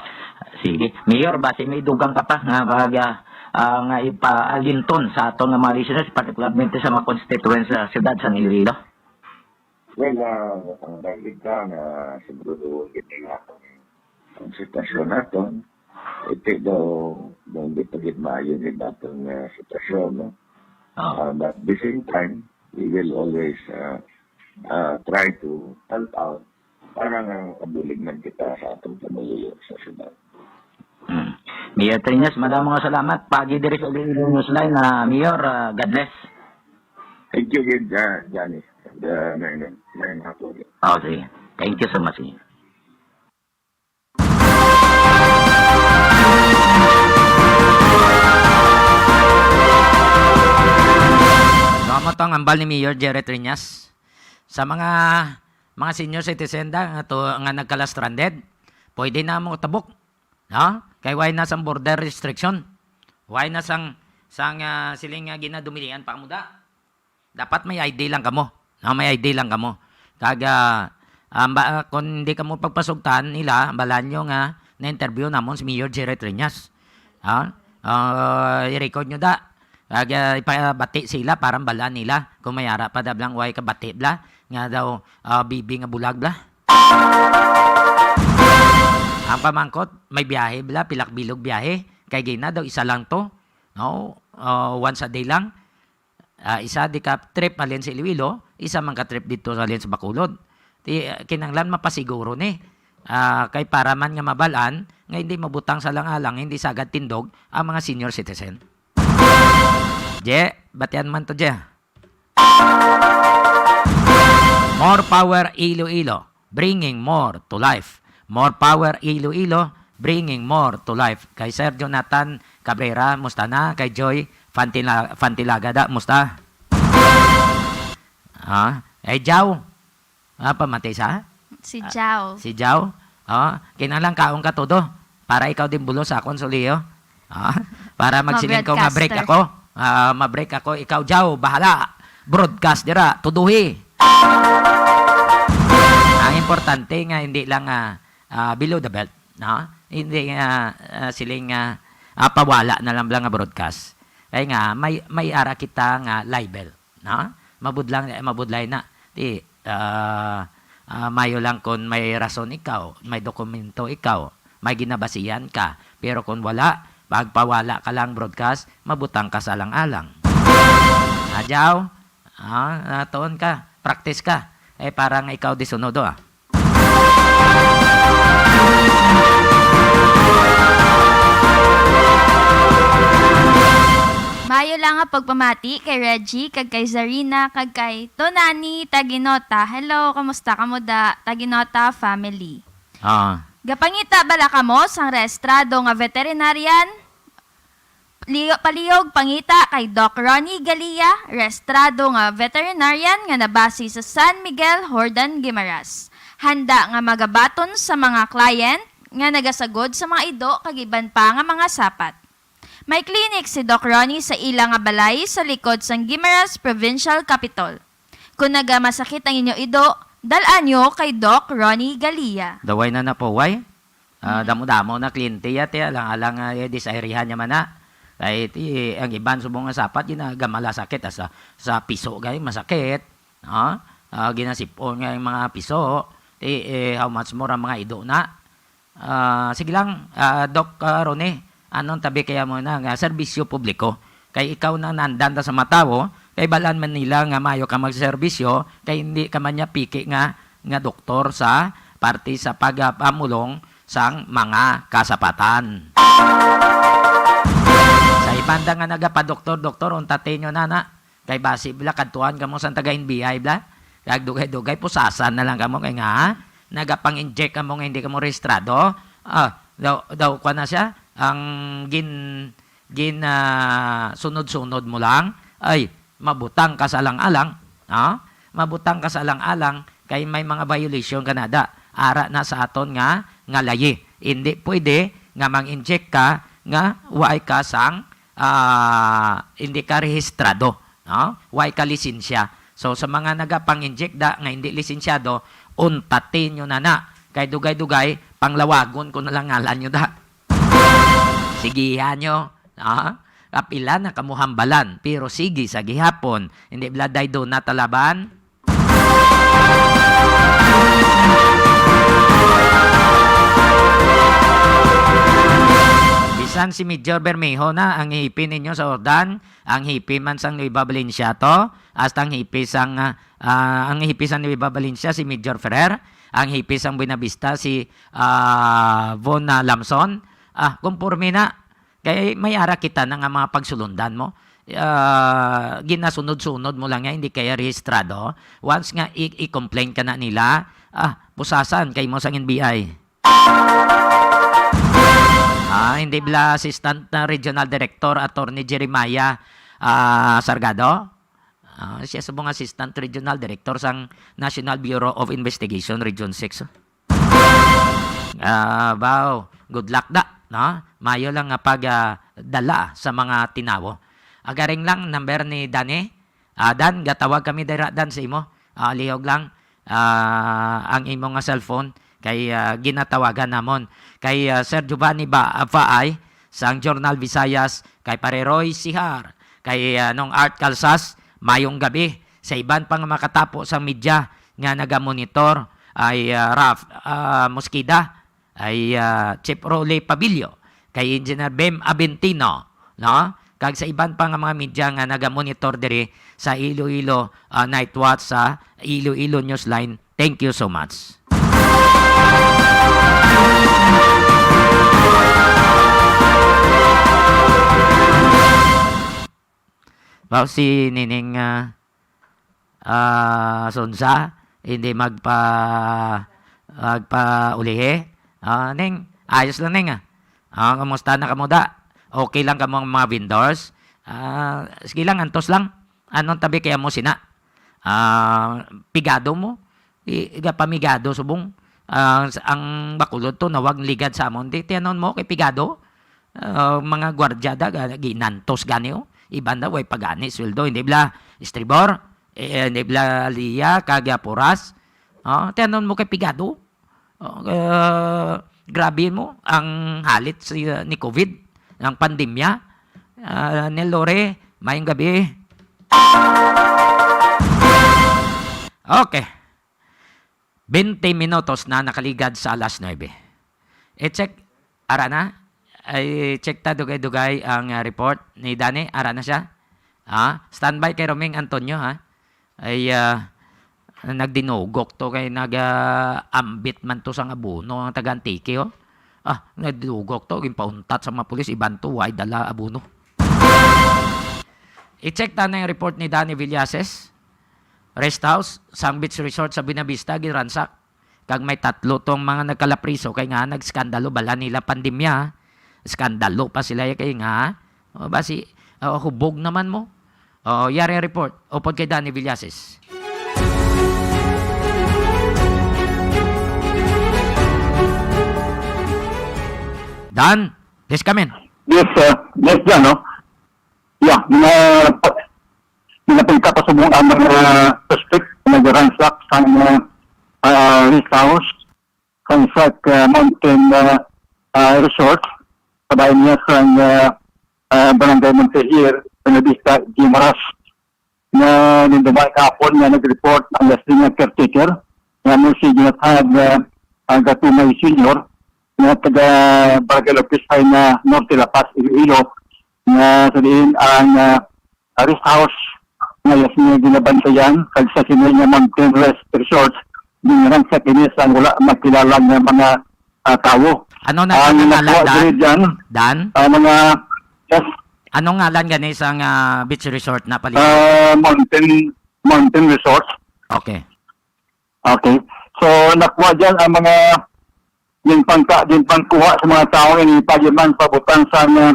Sige. Mayor, basi may dugang ka pa nga baga, ah, nga ipaalinton sa aton nga mga listeners, particularmente sa mga constituents sa siyudad sa Iloilo? Well, ah, ang dagdag ka nga siguro gini nga ang sitwasyon naton, iti daw, daw di pa gid maayo ni daton nga sitwasyon, no? Ah. Ah, but at the same time, we will always, ah, ah, try to help out para nga makabulig man kita sa atong pamilya sa syudad. Hmm. Mayor Triñas, madamo nga salamat. Pagi diri sa Iloilo Newsline, ah, Mayor, ah, God bless. Thank you gid, ah, Johnny. The, may, may, may hapon. Oh, sige. Thank you so much. So, amo to ang ambal ni Mayor Jerry Triñas. Sa mga, mga senior citizen da, nga to, nga nagkala-stranded, pwede na mo tabok, no? Kay why na sang border restriction? Why na sang, sang, ah, siling nga ginadumilian pa mo da? Dapat may I D lang kamo, no? May I D lang kamo. Kag, ah, ang ba-, kung hindi kamo pagpasugtan nila, balaan nyo nga na-interview namon si Mayor Jerry Triñas. Ha? Ah, i-record nyo da. Kag, ah, ipabati sila para balaan nila kung may ara pa da blang way kabati bla nga daw, ah, bibi nga bulag bla. Ang pamangkot, may biyahe bla, pilak bilog biyahe, kay gina daw isa lang to. No? Ah, once a day lang. Ah, isa di ka trip halin sa Iloilo, isa man ka trip dito halin sa Bacolod. Ti, kinahanglan mapasiguro ni. Ah, kay para man nga mabalaan nga hindi mabutang sa lang-alang, hindi sagad tindog ang mga senior citizen. Je, batian man to, Je. More power Iloilo, bringing more to life. More power Iloilo, Bringing more to life. Kay Sir Jonathan Cabrera, musta na? Kay Joy Fantila-, Fantilaga da, musta? Ah, eh, Jao. Ah, pamati sa? Si Ah, Jao. Si Jao. Ah, kinahanglan kaon ka todo para ikaw din bulos sa akon suliyo. Ah, para magsiling ko nga break Ma-broadcaster. ako. Ah, ma-break ako. Ikaw, Jao, bahala. Broadcast dira. Tuduhi. Ang importante nga hindi lang, ah, ah, below the belt, no? Hindi nga, ah, siling, ah, ah, pawala na lang, lang nga broadcast. Kay nga, may, may ara kita nga libel, no? Mabudlang, eh, mabudlay na. Ti, ah, ah, mayo lang kon may rason ikaw, may dokumento ikaw, may ginabasihan ka. Pero kon wala, pagpawala ka lang broadcast, mabutang ka sa alang-alang. Adyaw, ah, ah, tuon ka, practice ka. Eh, para nga ikaw di sunod, ah. Maayo lang nga pagpamati kay Reggie, kag kay Zarina, kag kay Tonani Taginota. Hello, kamusta kamo da, Taginota family? Ah. Gapangita bala kamo sang rehistrado nga veterinarian? Liyo-, palihog pangita kay Doc Ronnie Galia, rehistrado nga veterinarian nga nabase sa San Miguel, Jordan, Guimaras. Handa nga magabaton sa mga client nga nagasagod sa mga ido kag iban pa nga mga sapat. May clinic si Doc Ronnie sa ila nga balay sa likod sang Guimaras Provincial Capitol. Kung nagamasakit ang inyo ido, dal-an nyo kay Doc Ronnie Galia. Daway na napaway. Ah, Mhm. Damo-damo na kliyente ya, ti, alang-alang nga, eh, disayrihan niya man na. Kay, ti, ang iban subong nga sapat, ginagamalasakit, ah, sa, sa piso, gay, masakit. Ha? Ah, ginasipon nga yung mga piso. Ti, eh, how much more ang mga ido na? Ah, sige lang, ah, Doc, ah, Ronnie, anong tabi kaya mo na nga serbisyo publiko? Kay ikaw na nandan ta sa matawo, kay balaan man nila nga mayo ka magserbisyo, kay hindi ka man niya piki nga, nga doktor sa parte sa pagpamulong sang mga kasapatan. Sa ibanda nga nagapadoktor-doktor, untatin nyo na na. Kay basi bala, kadtuan kamo sang taga N B I bala. Kag dugay-dugay, pusasan na lang kamo kay nga, nagapang-inject kamo nga hindi kamo rehistrado. Ah, daw, daw, kuwan na siya, ang gin-, gin-, ah, sunod-sunod mo lang, ay, mabutang ka sa alang-alang, ah? Mabutang ka sa alang-alang, kay may mga violation ka na da. Ara na sa aton nga, nga layi. Hindi pwede nga mang-inject ka nga waay ka sang, ah, hindi ka rehistrado, no? Waay ka lisensya. So, sa mga nagapang-inject da nga hindi lisensyado, untatin nyo na na. Kay dugay-dugay, panglawagon ko na lang ngalan nyo da. Sigihan nyo, no? Kapila na kamo hambalan, pero sige sa gihapon. Hindi bala day do na talaban? Bisan si Major Bermejo na ang hipi ninyo sa Jordan, ang hipi man sang Nueva Valencia to, hasta ang hipi sang, ah, ah, ang hipi sang Nueva Valencia si Major Ferrer, ang hipi sang Buenavista si, ah, Von, ah, Lamson. Ah, konforme na. Kay may ara kita na nga mga pagsulundan mo. Ah, ginasunod-sunod mo lang nga, hindi kaya rehistrado. Once nga i-, i-complain ka na nila, ah, pusasan kay mo sang N B I. Ah, hindi bala Assistant na Regional Director, Attorney Jeremiah, ah, Sargado? Ah, siya subong Assistant Regional Director sang National Bureau of Investigation, Region six. Ah, baw, good luck da, no? Mayo lang nga pag, ah, dala sa mga tinawo. Agaring lang, number ni Dani. Ah, Dan, gatawag kami dira, Dan, sa imo. Ah, lihog lang, ah, ang imo nga cellphone kay, ah, ginatawagan namon. Kay, ah, Sir Giovanni ba, ah, Faay, sang Journal Visayas, kay Pare Roy Sihar, kay, ah, Nong Art Calsas, mayong gabi. Sa iban pa nga makatapo sang media nga nagamonitor, ay, ah, Raf, ah, Mosqueda, ay, ah, Chief Rolly Pabilio, kay Engineer Bem Abentino, no? Kag sa iban pa nga mga media nga nagamonitor diri sa Iloilo, ah, Night Watch sa Iloilo Newsline. Thank you so much. Wow, si Nining, ah, ah, Sonsa, hindi magpa-, magpaulihi. Ah, Ning, Ayos lang, Neng, ah. Ah, kumusta na kamo da? Okay lang kamo ang mga vendors? Ah, sige lang, antos lang. Anong tabi kaya mo sina? Ah, pigado mo? I, iga pamigado subong. Ah, s-, ang Bacolod to, nawag ligad sa amon. Di, tiyanon mo kay pigado? Ah, mga gwardiya da, ga-, ginantos gani, oh. Iban da, way pagani, sweldo. Hindi bla, Estribor? Eh, hindi bla, Lia, kag, ah, Puras? Ah, tiyanon mo kay pigado? Oh, ah, grabe mo ang halit si, ah, ni COVID, ang pandemya. Ah, Nel Lore, mayong gabi. Okay. Twenty minutos na nakaligad sa alas nuebe. I-check, ara na? Ay, check ta dugay-dugay ang, ah, report ni Dani. Ara na siya? Ah, standby kay Roming Antonio, ha? Ay, ah, nagdinugok to kay nag, ah, ambit man to sang abono ang taga Antique, oh. Ah, nagdinugok to, ginpauntat sa mga pulis, iban to, way dala abono. I-check ta na yung report ni Danny Villases. Rest house, sang beach resort sa Buenavista, ginransak. Kag may tatlo tong mga nagkalapriso kay nga nagskandalo, bala nila pandemya. Skandalo pa sila kay nga, o ba si, ah, hubog naman mo. Oh, yari ang report. Upod kay Danny Villases. Dan, please come in. Yes, sir. Yes, sir, no? Yeah, mga, mga pagkapasubong ang mga suspect na nag-ransack sa mga, ah, rest house, sa Isaac, ah, Mountain, ah, ah, Resort, sa bayan niya sa, ah, ah, Barangay Montehir, Buenavista, Guimaras, na nindumay kahapon nga nag-report ang lasting nga caretaker, nga mo si Jonathan, ah, ah, Gatumay Senior, nga taga Barangay Lopez Jaena Norte, La Paz, Iloilo, nga sa diin ang, ah, rest house nga iya sini ginabantayan, kag sa sini nga Mountain Rest Resort, ginransak ini sa wala makilala nga mga, ah, tawo. Ano na Ang ang ngalan, nakuha Dan? diri dyan, Dan? ah, mga, yes, Anong ngalan gani sang, ah, beach resort na pali? ah, Mountain, Mountain Resort. Okay. Okay. So, nakuha dyan ang mga ginpangka-, ginpangkuha sa mga tawo ini, pagiman pabutang sa mga,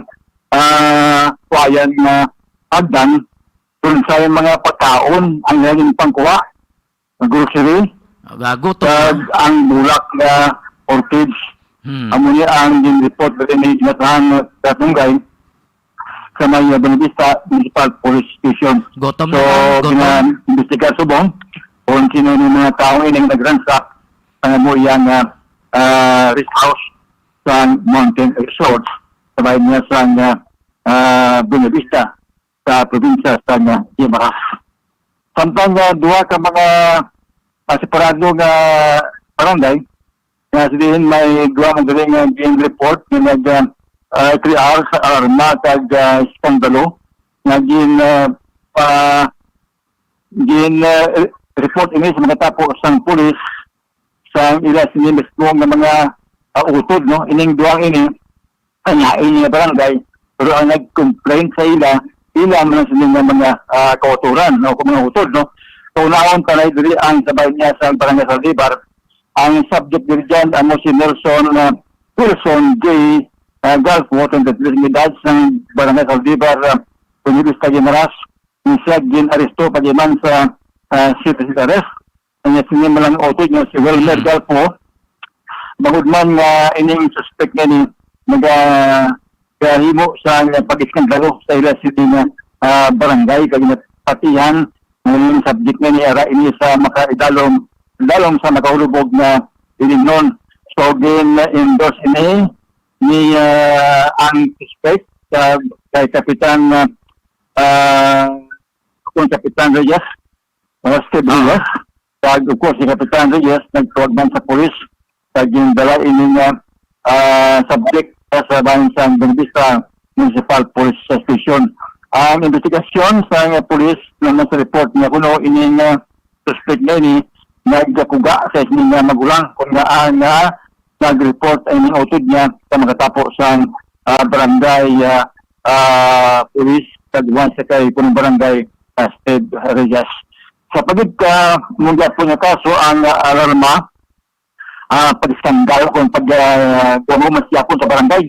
ah, kuwayan nga hagdan, dun sa mga pagkaon ang ginpangkuha, grocery, Ah, gutom kag na. ang bulak nga orchids. Hmm. Amo ni ang gin-report diri ni Jonathan Gatungay sa may Buenavista Municipal Police Station. Gutom So, na lang, gutom. gina-imbestigar subong kung sino ni mga tawo ini nga nagransak sa amo iya nga, ah, rest house sa Mountain Resort sa bayan niya sa, ah, ah, Buenavista sa probinsya sa, ah, Guimaras. Samtang, ah, duha ka mga, ah, separado nga barangay, nga sa diin may duha man diri nga gin-report nga nag, ah, ah, T R sa alarma kag, ah, iskandalo nga gin, ah, pa, gin, ah, re-, report ini sa mga tapo sang pulis sa ila sini mismo nga mga, ah, utod, no? Ining duha ini, ang lain nga barangay, pero ang nag-complain sa ila, ila man sini nga mga, ah, kautoran, no? Kung mga utod, no? So, naon tanay diri ang sabay niya sa Barangay Zaldivar. Ang subject diri dyan, amo si Nelson, ah, Wilson J, ah, Galfo, twenty-three years edad, sa Barangay Zaldivar, ah, Buenavista, Guimaras. Siya gin-aresto pagiman sa, ah, citizen arrest. Ang iya sini man lang utod nga si Wilmer Hmm. Galfo. Bangod man nga ining suspect nga ni naga-, gahimo sa nga pag-iskandalo sa ila sini nga, ah, barangay, kag ginapatihan nga ining subject nga ni ara ini sa makaidalom, dalom sa makahulubog nga ilingon. So, gin-endorse ini ni, ah, ang suspect sa kay Kapitan, ah, ah, kung Kapitan Reyes, uh, Steve Ah. Reyes. Kag, of course, si Kapitan Reyes nagtawag man sa pulis. Kag gindala ini nga, ah, subject sa bahin sa Buenavista Municipal Police Station. Ang investigasyon sa nga pulis naman sa report niya kuno ini nga suspect na ini nagkakuga sa ini nga magulang kung nga, ah, nga nag-report ang mga utod niya sa makatapo sa, ah, barangay, ah, ah, police sa duwan sa kay punong barangay, ah, Steve Reyes. Sa pagid ka mong gyapon nga kaso ang, ah, alarma, ah, pag-skandal kung pag, ah, gumahumas gihapon sa barangay.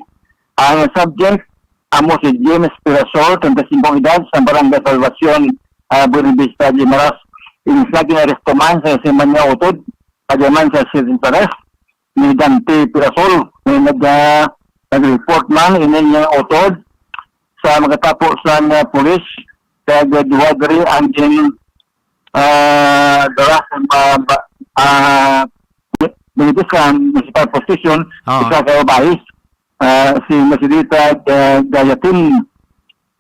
Ang subject, amo si James Pirasol, treinta y cinco ang edad, sa Barangay Salvacion, ah, Buenavista, Guimaras. Ini sila ginaresto man sa siman nga utod, pagyaman sa citizen's arrest ni Dante Pirasol. May nag, ah, nag-report man ini nga utod sa makatapo sa nga pulis, kag duha diri ang gin, ah, dala sa ma-, ma-, ah, dito sa municipal position, Oo. isa ka babae, ah, si Mercedita, ah, Gayatin,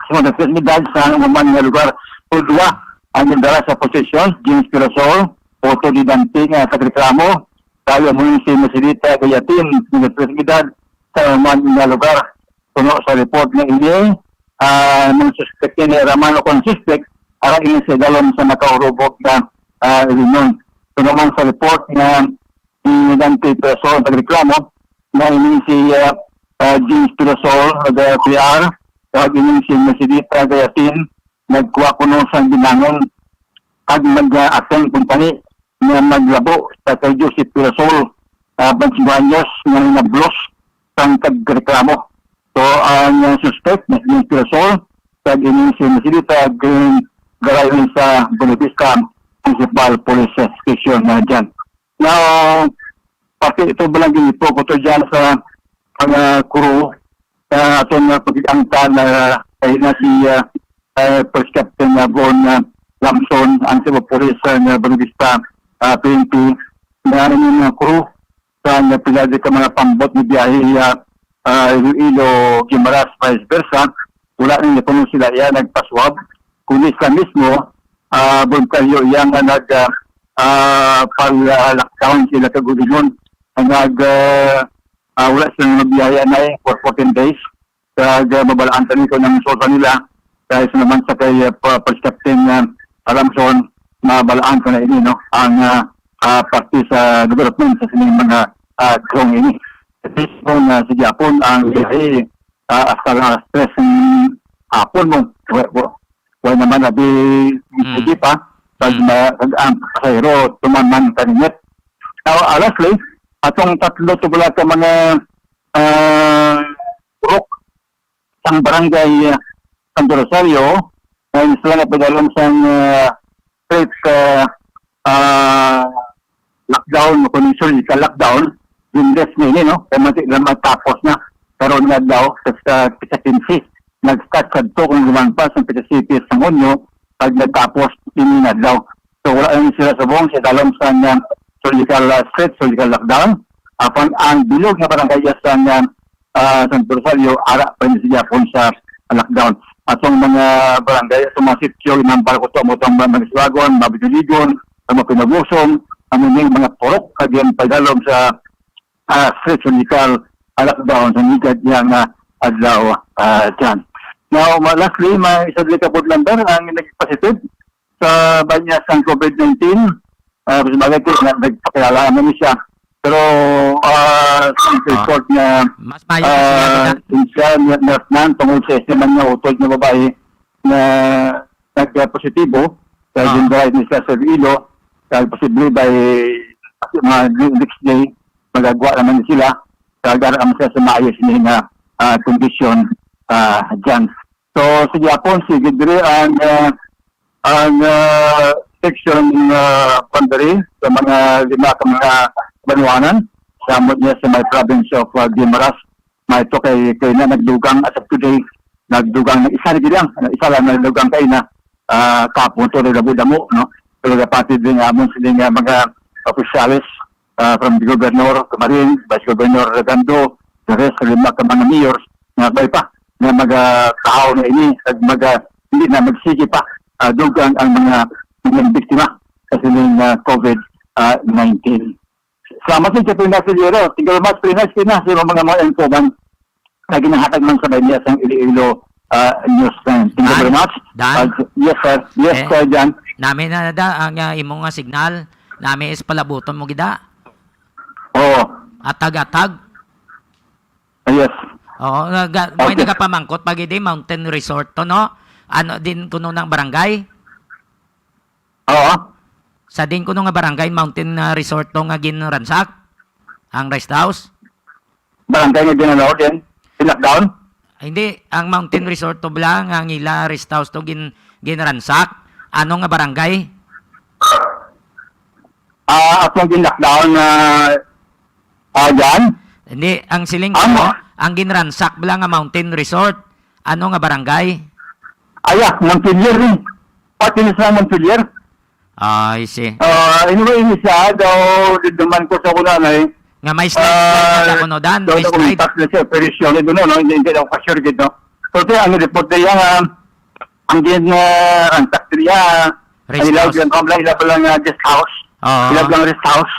sa mga edad sa human nga lugar. So, duha ang gindala sa posesyon, James Pirasol, utod ni Dante nga nagreklamo, kag amo si Mercedita Gayatin, nga edad sa human nga lugar. Puno sa report nga ini, ah, mga suspek ini, raman o kon suspek, ara ini sa dalom sa nakaurubog nga, ah, reunion. Puno man sa report nga ni Dante Pirasol nagreklamo nga ini si, ah, ah, James Pirasol, nag-, P R, kag ini si Mercedita Gayatin, nagkuha kuno sang binangon kag mag-, ah, attend company nga maglabo sa kay Joseph Pirasol, ah, twenty-one anyos nga nablos sang tagreklamo. So, ang, ah, suspect nga si Pirasol, kag ini si Mercedita, gin-, garayon sa Buenavista Municipal Police Station na dyan. Now, pati ito ba lang ginipo ko to dyan sa mga crew sa aton nga pagkikangtan na kay na si, ah, eh, First Captain, ah, Von, ah, Lamson, ang Cebu Police, ah, nga Buenavista, ah, P N P, nga ano yung mga crew sa nga pila di ka mga pambot ni biyahe, ah, ah, Iloilo, Guimaras, vice versa, wala nang napuno sila iya nagpaswab, kundi sila mismo, ah, voluntaryo iya nga nag, ah, ah, pag, ah, lockdown sila kagulinon. Ang nag, ah, ah, wala sila nga biyahe anay for fourteen days. Kag, ah, mabalaan kami kung ang resulta nila. Kay sa naman sa kay, ah, pa-, Police Captain, ah, Alamson, mabalaan ko na ini, no? Ang, ah, ah, parte sa development sa sining mga, ah, krong ini. At least kung, ah, sa Japon, ang biyahe, ah, hasta lang alas tres ng hapon mo. Wa-, wa-, wa naman abi Mm. sige pa. Pag Mm. ma-, pag ang pasahero, tuman man kaningit. Now, ah, lastly, atong tatlo to pala ka mga, ah, purok sang barangay, ah, Santo Rosario, nga sila nga padalom sang, ah, straight, ah, ah, lockdown, o kung surgical lockdown, ginlift na ini, no? Kaya mati na matapos na karon nga adlaw, sa, sa, sa quince. Nag-start sa to kung limang pa, sa quince sa Hunyo, pag nagtapos ini nga adlaw. So, wala lang sila subong sa dalom sa, ah, surgical, ah, straight surgical lockdown. Apan ang bilog nga barangay sa, ah, ah, Santo Rosario, ara pa rin siya kung sa lockdown. Atong mga barangay, atong mga sityo, inambal ko to, mo itong mga Maniswagon, mga Biduligon, ang mga Pinagusong, ang mga, mga purok, kag yung pagdalom sa, ah, straight surgical, ah, lockdown sa nigad niya nga adlaw, ah, dyan. Now, ma-, lastly, may isa dili ka board member ang nagpositive sa banyas sang covid nineteen. Ah, sa bagay ko, na-, nagpakilala naman siya. Pero, ah, sa Ah. report niya, Mas maayo pa siya, ah, kita. Siya, na, na, na, tungod sa isa man nga utod nga babae na nagpositibo sa Ah. General ni sa Iloilo, kag posible by mga next day, magagwa naman sila, kag ara naman sila sa maayos ni nga, ah, kondisyon, ah, dyan. So, sa gihapon, sige diri ang, ah, ang, ah, section, ah, boundary sa mga lima ka mga banwanan, samot niya sa may province of, ah, Guimaras. May to kay, kay na nagdugang as of today, nagdugang na isa na gid lang, isa lang nagdugang kay na, ah, kapon to, nagdamo-damo, no? Pero kapatid din amon sila nga mga opisyales, ah, from the governor, Camarin, Vice Governor Redondo, the rest, lima ka mga mayors, nga bay pa, nga magatahaw na ini, ag maga-, hindi na magsige pa, ah, dugang ang mga, mga biktima sa sining, ah, covid, ah, nineteen. Salamat sa Pilipinas, Siguro. Thank you very much, Pilipinas, Pilipinas, sa mga, mga info man na ginahatag man sa media sa Iloilo, ah, News Time. Thank you Dan? very much. Dan? Pag-, yes, sir. Yes, Eh, sir, Dan. Nami na da ang, ah, imo nga signal. Nami is palabuton mo gida. Oo. Atag-atag. Ah, yes. Oo, naga-, may Okay. nagapamangkot pag idi Mountain Resort to, no? Ano din kuno ng barangay? Oo. Sa din kuno nga barangay, Mountain, ah, Resort to nga ginransak? Ang rest house? Barangay nga ginalaw din. Lockdown? Hindi, ang Mountain Resort to bala nga ang ila rest house to gin-, ginransak. Ano nga barangay? Ah, akong gin-lockdown na, ah, dyan? Hindi, ang siling ko, Amo. Ang ginransak bala nga Mountain Resort. Ano nga barangay? Aya, Montpelier ni. Pati ni sa Montpelier. Ah, I see. Ah, anyway, ini siya, daw, di naman ko sa kunanay. Nga may slide, slide Ah, na kuno, Dan, daw may na slide. Contact na siya, pero siya, no, no, hindi, hindi daw pa-sure gid, no? So, siya, ang report niya nga, ang din, ah, ang tax niya, Rest ang ilaw house. Yung kamla, ilaw lang, ah, guest house. Oo. Ilaw lang rest house.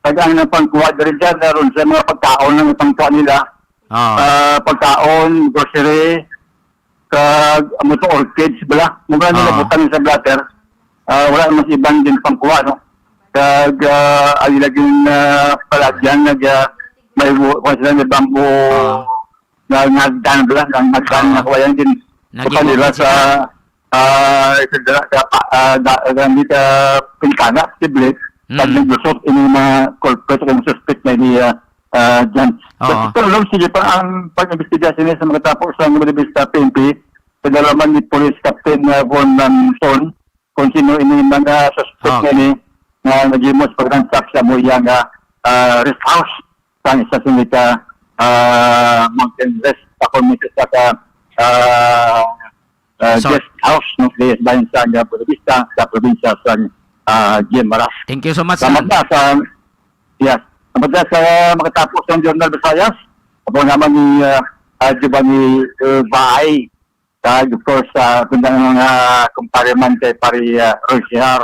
Kag ang napangkuha diri dyan, naroon sa mga pagkaon ang napangkuha nila. Oo. Ah, pagkaon, grocery, kag amo to orchids bala. Mga nila Oo. Butang sa blatter. Ah, wala naman sa iban din pangkuha, no? Kag, ah, ay laging, ah, palagyan, nag, ah, may bu-, kung sila may bamboo, Oo. nga, nga hagdan bala, nga hagdan Oo. Nga kuha yan din. Naging Sa kanila bukid sa, sila. Ah, ito dira sa pa-, ah, da-, gamit, ah, pintana, posible. Pag Mm. naglusot, ini mga culprit o suspect na ini, ah, ah, dyan. Oo. Pero, Lord, sige pa ang pag-imbestiga sini sa mga tapo sa mga Buenavista P N P, kadalaman ni Police Captain, ah, Von Lanson, kung sino ini mga suspect Okay. na ini nga naghimo sa pagransak sa amo iya nga, ah, rest house sang isa sini ka, ah, mountain rest, sa kung isa ka, ah, ah, So guest house, no, sa bayan sa, ah, Buenavista, sa probinsya sa, ah, Guimaras. Thank you so much, Salamat sir. Na sa, yes. Salamat na sa makatapos ng Journal Visayas. Ako naman ni, ah, ah, Giovanni, uh, Bahay. Kag, of course, ah, kung ang mga kumpare man kay pare, ah, Roy Sihar,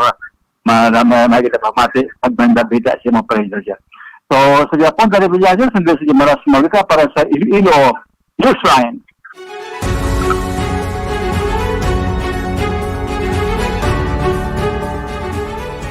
ma-, ma-, may kita pamati, pag may nabida siya, mga pare Roy Sihar. So, sa Japon, Dario Villanueva, sundalo sa Guimaras, Maluca, para sa Iloilo Newsline.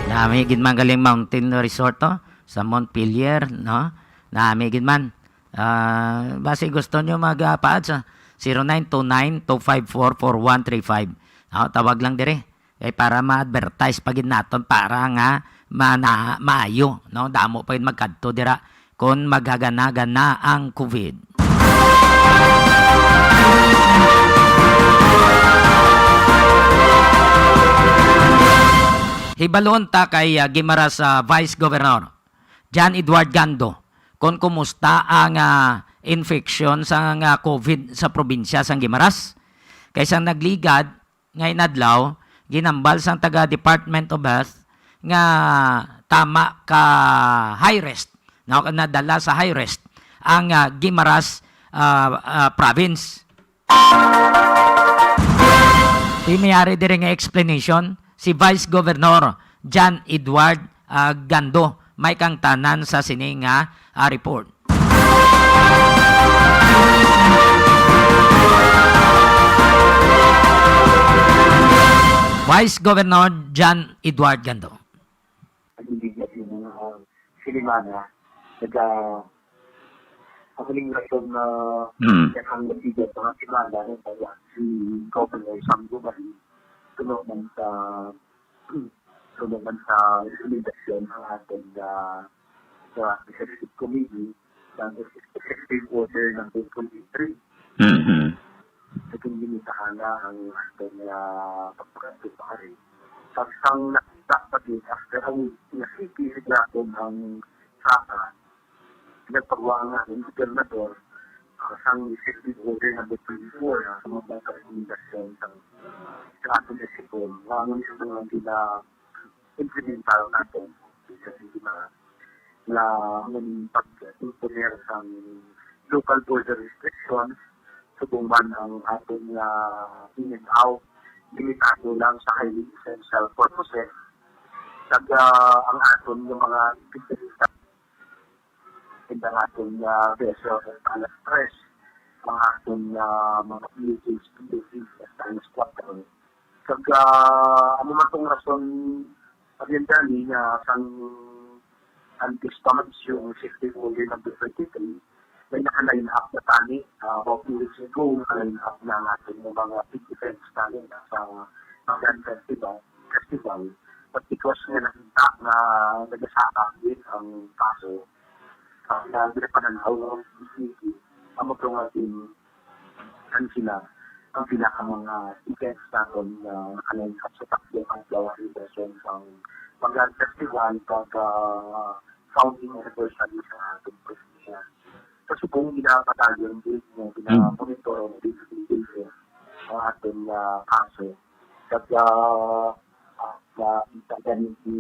Nami gid man galing Mountain Resort, oh, sa Montpelier, no? Nami gid man. Ah, basi gusto nyo mag, ah, paad sa zero nine two nine two five four four one three five. Ah, tawag lang diri. Kay para ma-advertise pa gid naton para nga mana-, maayo, no? Damo pa gid magkadto dira kung maghagana-gana ang COVID. Hibalon ta kay, ah, Guimaras, ah, Vice Governor John Edward Gando kon kumusta ang, ah, infeksyon sa, ah, COVID sa probinsya sang Guimaras. Kay sang nagligad nga inadlaw, ginambal sang taga Department of Health nga tama ka high risk, no, nadala sa high risk ang, ah, Guimaras, ah, ah, province. Di may ari diri nga explanation si Vice Governor John Edward, ah, Gando. May kang tanan sa sini nga, ah, report. Vice Governor John Edward Gando. Ang hindi niya yung mga, ah, sinimana, nag, ah, ang huling rason na Hmm. Kaya ang nasigat mga simana ng kaya si Governor Sam Gumali, tulo man sa, tulo man sa rekomendasyon ng ating, ah, sa Executive Committee, ng Executive Order number twenty-three. Mhm. Naging limitahan na ang ating, ah, pagpakatupari. Pag sang nakita pa din, after a week, nakikita natin ang saka, nagpagawa nga ang gobernador, ah, sang Executive Order number twenty-four, ah, sa mga rekomendasyon sa, sa ating Executive, nga ang isang mga gina-, implementar natin sa sistema na ang pag-imponer sang local border restrictions, subong man ang aton nga in and out, limitado lang sa highly essential purposes. Kag, ah, ang aton nga mga espesiyalista and ang aton nga vessel at alas tres, ang aton nga mga P H H, P H H, at alas kwatro. Kag, ah, amo man tong rason, agenda ni nga sang antes pa man yung sixty-four number twenty-three, may naka-line up na tani, ah, about two weeks ago, naka-line up na ang ating mga big events namin, ah, sa Magan Festival, Festival. But because nga nakita nga nagasaka din ang kaso, ang, ah, ginapananaw ng C C T V, amo to nga din ang sila ang pinaka mga events naton nga naka-line up sa takbo ang Davao Region, ang Pangan Festival, pag, ah, founding anniversary sa ating probinsya. Sa subong, ginapadayon din, nga ginamonitor ang day-to-day basis ang ating, ah, kaso. Kag, ah, ah, nakita gani ni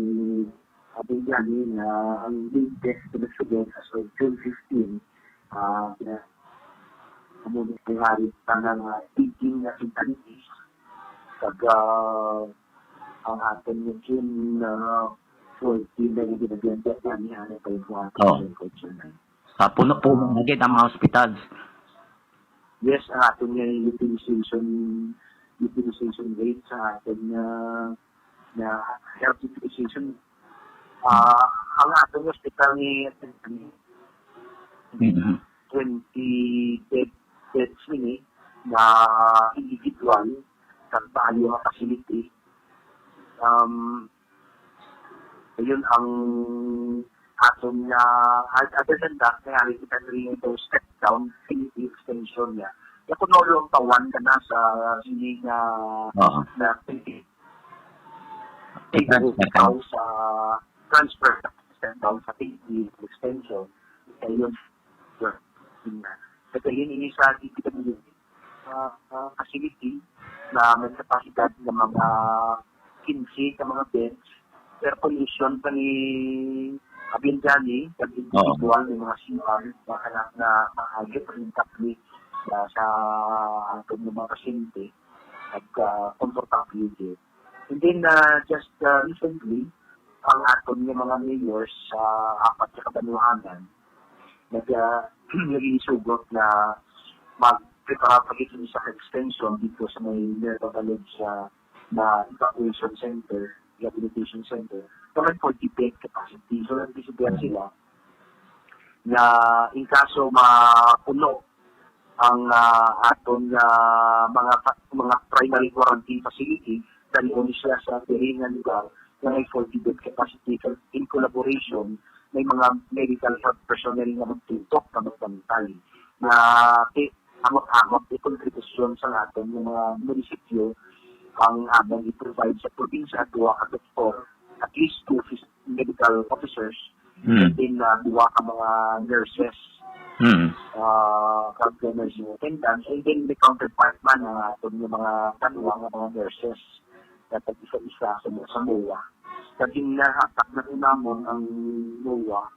Abin gani nga ang latest na nagsugot as of June fifteen, ah, kina-, amo ni hari pa nga nga eighteen na fatalities. Kag, ah, ang aton nga June, ah, fourteen na yung ginaganda pa niya, ano pa yung mga Oo. Sa puno-puno na gid ang mga hospitals. Yes, ang aton nga utilization, utilization rate sa aton nga, nga health utilization. Ah, ang aton hospital ni Mhm. twenty bed, beds ini na individual, sa bayo nga facility. Um, Ayun ang aton nga, other than that, may ari kita diri ito step down, P D extension niya. Kaya kung naulo ang tawan ka na sa sini nga, Oo. Na P D, Transfer ka. Ikaw sa transfer, step down sa P D extension. Ayun. Kasi yun, ini sa D P W D, ah, ah, facility na may kapasidad ng mga quince ka mga beds. Air condition pa ni Abin Jani, pag individual, may mga C R na anak na maayos ang tapli na sa atong mga pasyente at, ah, komportable din. And then, ah, just, ah, recently, ang aton nga mga mayors sa apat ka kabanwahanan, nag-, ah, nagisugot na magprepara pa gid sa extension dito sa may Nueva Valencia na evacuation center, rehabilitation center, na may forty bed capacity. So, nagdisiplina sila na in kaso mapuno ang, ah, aton nga mga pa-, mga primary quarantine facility, dali-on siya sa diri nga lugar nga may forty bed capacity. Kag in collaboration, may mga medical health personnel nga magtutok, nga magbantay, nga ti-, amot-amot ikontribusyon sa aton nga mga munisipyo ang amon i-provide sa probinsya, duha ka doktor, at least two phys-, medical officers, Mm. And then, ah, duha ka mga nurses, Mm. ah, kag nursing attendants, and then may counterpart man ang aton nga mga banwa nga mga nurses na tag-isa-isa sa, sa MOA. Kag ginahatag na po namon ang MOA,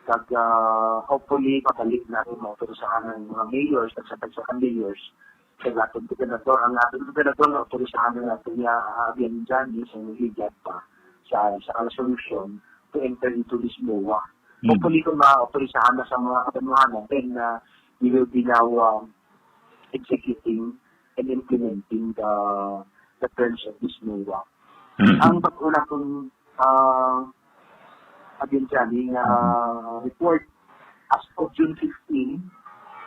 kag, ah, hopefully, mabalik natin, maautorisahan ang mga mayors, tagsa-tagsa ka mayors, sa aton gobernador. Ang aton gobernador nga autorisahan na nato niya, ah, Abyan Jani sa ligad pa sa, sa resolusyon to enter into this MOA. Mm. Hopefully, kung ma-autorisahan na sa mga kabanuhanan, then, ah, we will be now, um, executing and implementing the, the terms of this MOA. Mm. Ang pag-una kong, ah, Abyan Jani nga, ah, report, as of June fifteen,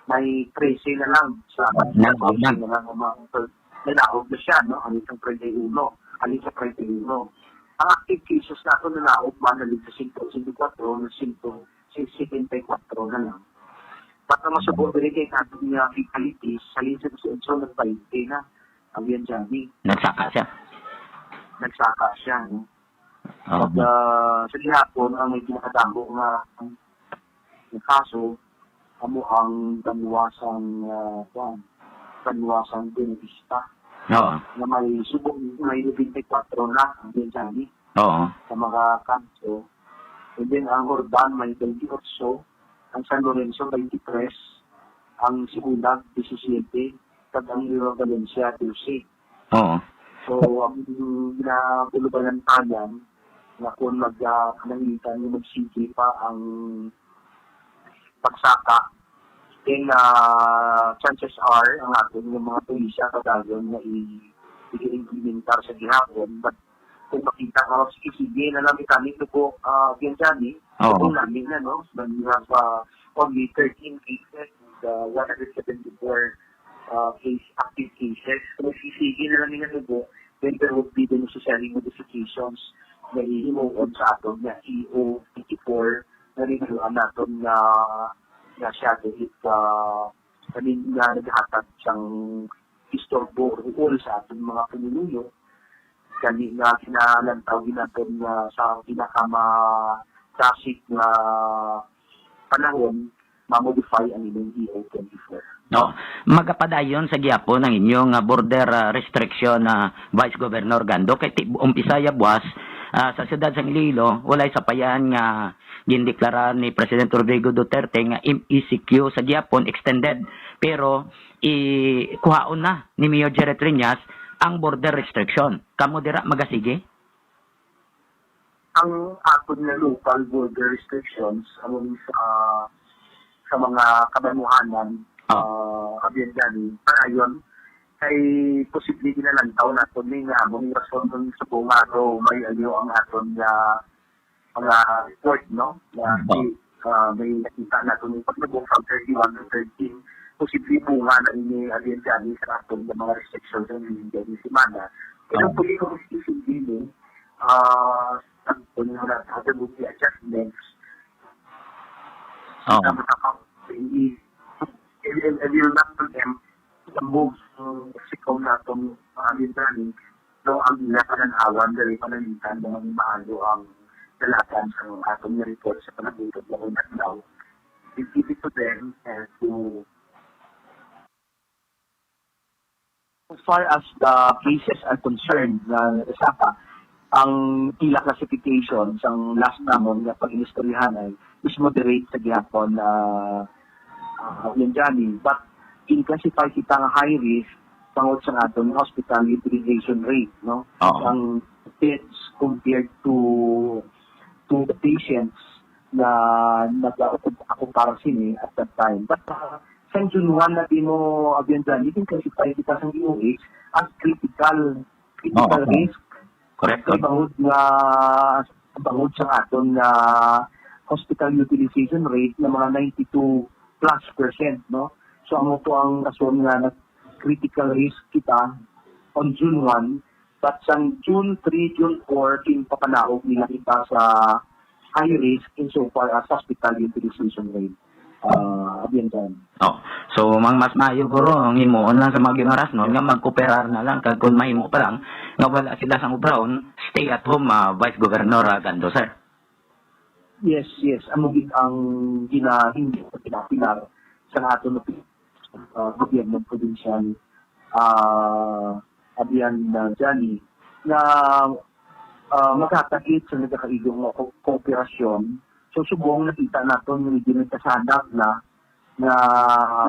may trese na lang sa Nalaog na. Trese na lang ang mga, nalaog na siya, no? Halin sa treinta y uno. Halin sa treinta y uno. Ang active cases nato nalaog man, halin sa sento ochenta y kuwatro, na sento setenta y kuwatro na lang. But ang masubo diri kay nato nga fatalities, halin sa disiotso, nag-baynte na. Abyan Jani. Nagsaka siya. Nagsaka siya, no? Oo. Pag, ah, sa gihapon, ang may pinakadamo nga, nga kaso, amo ang banwa sang, ah, kuwan, banwa sang Buenavista. Oo. Nga may subong, may nobenta y kuwatro na ang Binjani Oo. Sa mga kaso. And then, ang Hordan may twenty-eight, ang San Lorenzo twenty-three, ang Sibulag disisiete, kag ang Nueva Valencia doce. Oo. So, ang ginatulubalantayan nga kung mag, ah, pananglitan nga magsige pa ang pagsaka, then, ah, chances are, ang aton nga mga pulisya padayon nga i-, i-implementar sa gihapon, but kung makita nga, "Oh, sige, sige na lang, kami po, ah, Bianjani, Oo. Kung nami na, no? When we have, ah, only thirteen cases, and, ah, one hundred seventy-four, ah, case, active cases." Kung sige na lang yung nubo, then there would be the necessary modifications na hihimuon sa aton nga E O eighty-four, naniluan naton nga, nga siya dili ka, I mean, nga naghatag sang istorbo or huol sa aton mga pumuluyo. Gani nga kinalantaw gid naton nga sa pinakama-traffic nga panahon, ma-modify ang inyong E O twenty-four. No, magapadayon sa gihapon ang inyong, ah, border, ah, restriction, ah, Vice Governor Gando, kay ti-, umpisa ya buwas, ah, sa siyudad sang Iloilo, walay sapayan nga gindeklara ni President Rodrigo Duterte nga M E C Q sa gihapon extended, pero i-, kuhaon na ni Mayor Jerry Triñas ang border restriction. Kamo dira magasige? Ang aton nga local border restrictions among sa, sa mga kabanuhanan, ah, Abiandan, padayon, kay posible ginalantaw naton ni nga among rason sa bunga may ayo ang aton nga mga report, no? Nga si, ah, may nakita naton yung paglubog from thirty-one to thirteen, posible bunga na ini, Abiandan, sa aton nga mga restrictions sa ini semana. Pero pwede ko isipin, ah, ang, kung yung nagkakabuti adjustments, Oo. Kita mo sa pag-, i-, i-, i-, i-, i-, natin, em, sa moves, um, sa ikaw na itong, ah, library, no, ang ila pananawan, dali panangitan, na maging maayo ang dalagan sa atong report sa panagutod na unat daw. We give it to them and to As far as the cases are concerned, na isa pa, ang ila classification sang last namon nga pag-inistoryahanay is moderate sa gihapon, ah, ah, Abiandan. But in classify kita nga high risk tungod sa aton hospital utilization rate, no? Oo. Ang beds compared to, to the patients na nag-occupy sini at that time. But, ah, sang June one na di mo, Abiandan, you can classify kita sang D O H as critical, critical Oo. risk. Correct. Kay bangod nga, bangod sa aton nga hospital utilization rate na mga ninety-two plus percent, no? So, amo to ang rason nga nag-critical risk kita on June one, but sang June three, June four, ginpapanaog nila kita sa high risk insofar as hospital utilization rate, ah, Abiandan. Oh. So, mang mas maayo guro ang himuon lang sa mga Guimaras, no, nga magkooperar na lang, kag kung mahimo pa lang, nga wala sila sang obrahon, stay at home, ah, Vice Governor, ah, Gando, sir. Yes, yes. Amo gid ang ginahinggit sa pinapilar sa aton na, ah, gobyerno probinsyal, ah, Abiandan, Johnny, na, ah, maghatagit sa nagakaigo nga ko-, kooperasyon. So, subong nakita naton nga medyo nagkasanag na nga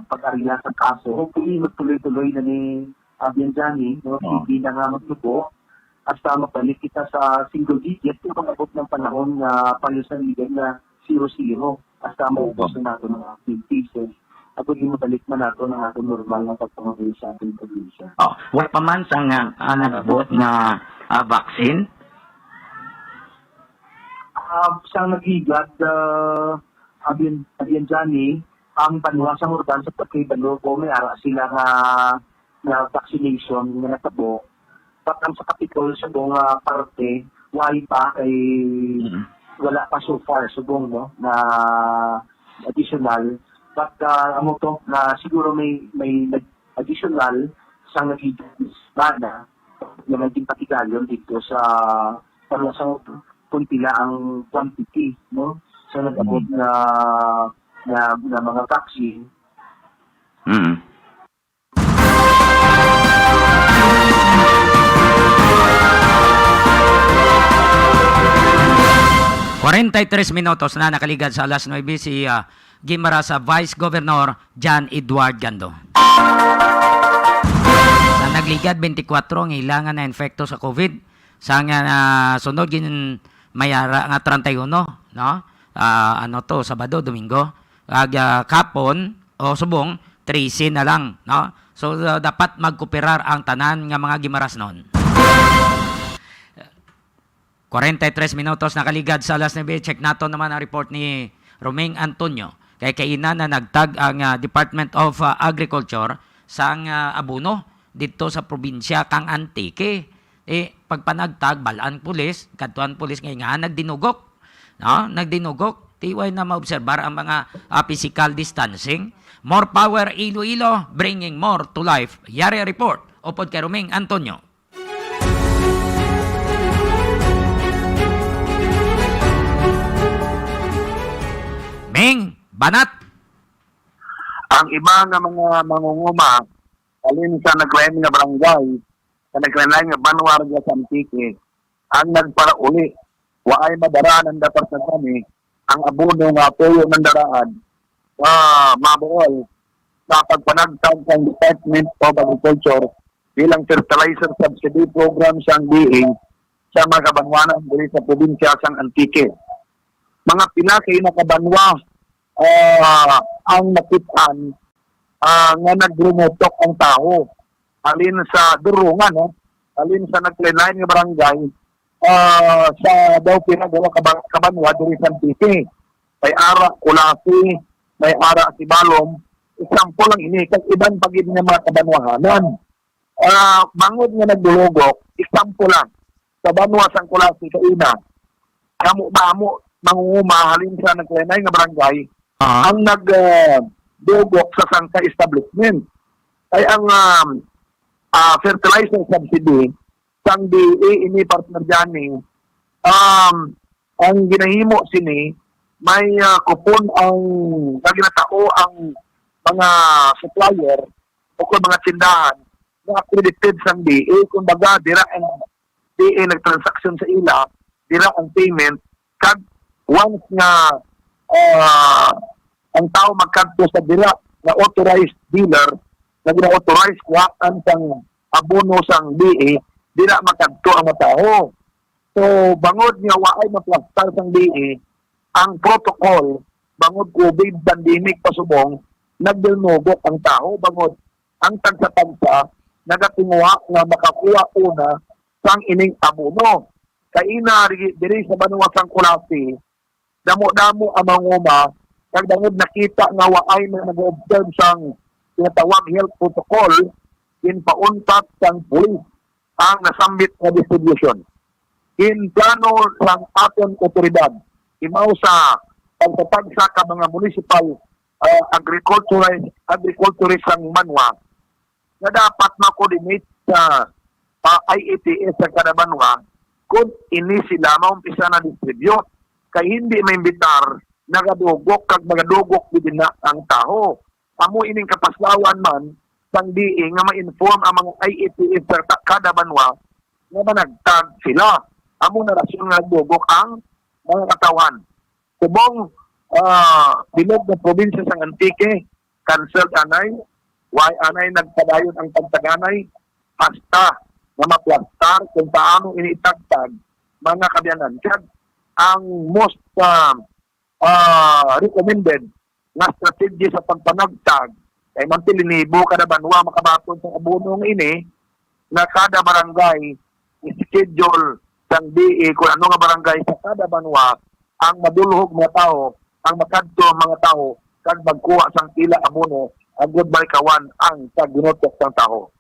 pag-ariya sa kaso. Hopefully, magtuloy-tuloy na ni Abiandan, no? Oo. Sige na nga magtubo. Hasta mabalik kita sa single digit, kung mag-abot ng panahon nga palusanigan na zero zero. Hasta maubos Oo. na nato ang active cases. At pwede mabalik man nato ang ating normal na pagpangabuhi sa ating probinsya. Oh, wala pa man sang, ah, ah, nag-abot nga, ah, vaccine? Ah, sa nagligad, ah, Abian-, Abiandan, ang banwa sa Morban sa pagkahibalo ko, may ara sila nga, nga vaccination nga natabo. But ang sa Kapitol, subong nga parte, wala pa kay Mm. wala pa so far, subong, no, na additional. But, ah, amo to, na siguro may, may nag-, additional sa naging bana na naging patigayon dito sa, para sa kung pila ang quantity, no, sa nag-abot Mm. na, na, na mga vaccine. Mm. Kwarenta y tres minutos na nakaligad sa alas nuebe si, ah, Guimaras, ah, Vice Governor John Edward Gando. Sa nagligad, twenty-four ang ila nga na-infekto sa COVID. Sa nga, ah, sunod gin may ara nga treinta y uno, no? Ah, ano to, Sabado, Domingo. Ag, ah, kapon o subong, trese na lang, no? So, ah, dapat magkooperar ang tanan nga mga Guimarasnon. Kwarenta y tres minutos nakaligad sa alas nuebe. Check nato naman ang report ni Roming Antonio. Kay kaina na nagtag ang, ah, Department of, ah, Agriculture sang, ah, abono didto sa probinsya kang Antique. Eh, pagpanagtag, bal-an pulis, kadtuan pulis nga, nga nagdinugok. No? Nagdinugok. Ti way na maobserbar ang mga, ah, physical distancing. More power, Iloilo, bringing more to life. Yari report, upod kay Roming Antonio. Ming, banat! Ang iba nga mga mangunguma, halin sa naglain nga barangay, sa naglain nga banwa sa Antique, ang nagparauli, waay madara nanda, partner, kami, ang abono nga tuyo nanda daan, ah, mabuol sa pagpanagtag sang Department of Agriculture bilang fertilizer subsidy program sang D A sa mga kabanwanan diri sa probinsya sang Antique. Mga pila kay nakabanwa, ah, ang nakit-an, ah, nga nagrumutok ang tawo. Halin sa Durungan, no? Halin sa naglain-lain nga barangay, ah, sa daw pinagawa kaba-, kabanwa diri sa Antique. May ara Culasi, may ara Sibalom. Example lang ini, kag iban pa gid nga mga kabanwahanan. Ah, bangod nga nagdulugok, example lang, sa banwa sang Culasi kaina, amo ba, amo mangunguma halin sa naglain-lain nga barangay, Ah. ang nag, ah, dugok sa sangka establishment. Ay ang, um, ah, fertilizer subsidy sang D A ini, partner Johnny, um, ang ginahimo sini, may, ah, kupon ang, nga ginatao ang mga supplier o kung mga tindahan nga accredited sang D A. Kumbaga, dira ang D A nagtransaksyon sa ila, dira ang payment, kag once nga, ah, ang tao magkadto sa dira nga authorized dealer, nga gina-authorize kuhaan sang abono sang D A, dira makadto ang mga tawo. So, bangod nga waay maplastar sang D A, ang protocol, bangod COVID pandemic pa subong, nagdulugok ang tawo, bangod ang tagsa-tagsa nagatinguha nga makakuha una sang ining abono. Kaina, diri, diri sa banwa sang Culasi, damo-damo ang manguma, kag bangod nakita nga waay man nag-observe sang tinatawag health protocol, ginpauntat sang pulis ang nasambit nga distribution. Ginplano sang aton otoridad, imaw sa pagtatagsa ka mga municipal, ah, agriculturist, agriculturist sang banwa, nga dapat ma-coordinate sa, ah, I A T S sa kada banwa kung ini sila maumpisa na distribute. Kay hindi maimbitar, nagadugok kag magadugok gid na ang tawo. Amo ining kapaslawan man sang D A nga ma-inform ang mga I A T S sa ta-, kada banwa nga managtag sila. Amo na rason nga nagdugok ang mga katawhan. Subong, ah, bilog nga probinsya sang Antique, cancelled anay, way anay nagpadayon ang pagtaganay, hasta nga maplastar kung paano ini itagtag, mga kaabyanan. Kag ang most, ah, ah, recommended nga strategy sa pagpanagtag, kay mantilinibo kada banwa makabaton sa abono nga ini, nga kada barangay, schedule sang D A kung ano nga barangay sa kada banwa ang madulhog mga tawo, ang makadto ang mga tawo, kag magkuha sang ila abono, agud malikawan ang pagnutok sang tawo.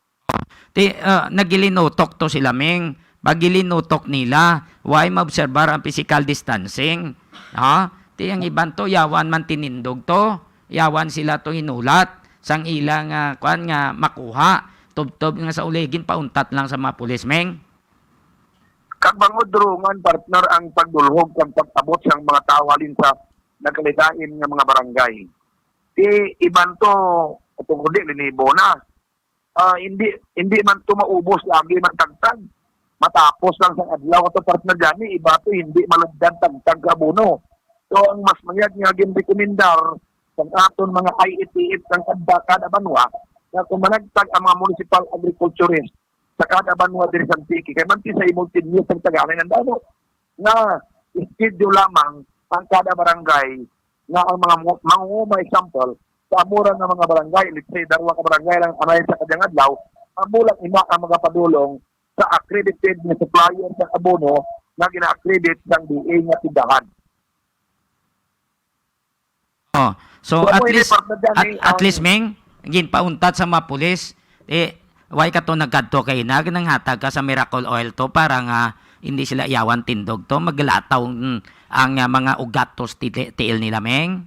Ti, ah, nagilinutok to sila, Ming. Pagilinutok nila, way maobserbar ang physical distancing. Ha? Ti, ang iban to, yawan man tinindog to. Yawan sila to hinulat. Sang ila nga, kwan nga, makuha. Tubtob nga sa uligin, pauntat lang sa mga pulis, Ming. Kag bangod Durungan, partner, ang pagdulhog kag pag-abot sang mga tawo halin sa nagkalidain nga mga barangay. Ti iban to, tungod di, linibo na. Ah, hindi, hindi man to maubos lagi man tagtag. Matapos lang sa adlaw ato, partner, gani, iba to, hindi malugdan tagtag ka abono. So, ang mas mayad nga ginrekomendar sang aton mga I A T F sang kada, kada banwa, nga kung managtag ang mga municipal agriculturist sa kada banwa diri sa Antique, kay manti sa simultaneous ang taganay ng damo nga schedule lamang ang kada barangay, nga ang mga mu-, mangunguma, example, sa amo ra nga mga barangay, let's say, darwa ka barangay lang anay sa kadiyang adlaw, amo lang ina ang magapadulong sa accredited nga supplier sa abono nga gina-accredit sang D A nga tindahan. Oh, so So, at amo ini, least, partner, at, gani at ang least, Ming, ginpauntat sa mga pulis, eh, why ka to nagkadto kay nag-, nanghatag ka sa Miracle Oil to para nga hindi sila iyawan tindog to, maglataw, mm, ang, ah, mga ugat to sa ti-, tiil nila, Meng?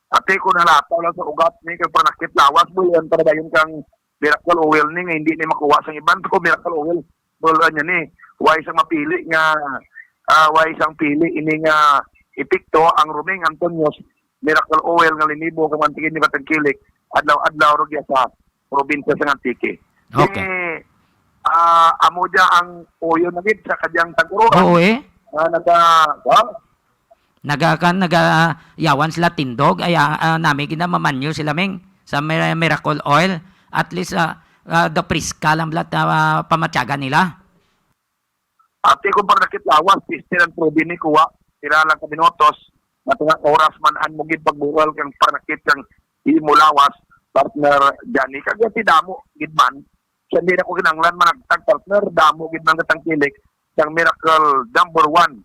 Ati, kung halata lang sa ugat ni, kay panakit lawas, bulian pa na dayon kang miracle oil ni, nga hindi ni makuha sang iban, to miracle oil. Bulian niya ni, way sang mapili nga, ah, way sang pili ini nga epekto ang Roming Antonio's miracle oil nga linibo kang mantikid ni Batang Kilik, adlaw-adlaw rugya sa probinsya sang Antique. Okay. Kini, ah, amo dya ang oyo na gid sa kadyang taguro, ah. Oo, eh. Nga naga-, ha? Naga-, kan-, naga-, yawan sila tindog, ay, ah, ah, nami gid na mamanyo sila, Ming, sa mi-, miracle oil. At least, ah, ah, daw priska lang bala, ah, pamatyagan nila. Ati, kung panakit lawas, sister ang probi ni kuha, pila lang ka minutos, nga tunga oras man an mo gid pagbuhol kang panakit kang imo lawas, partner Johnny. Kag ti damo gid man, siya hindi na ko kinahanglan managtag, partner, damo gid man katangkilik sang Miracle number one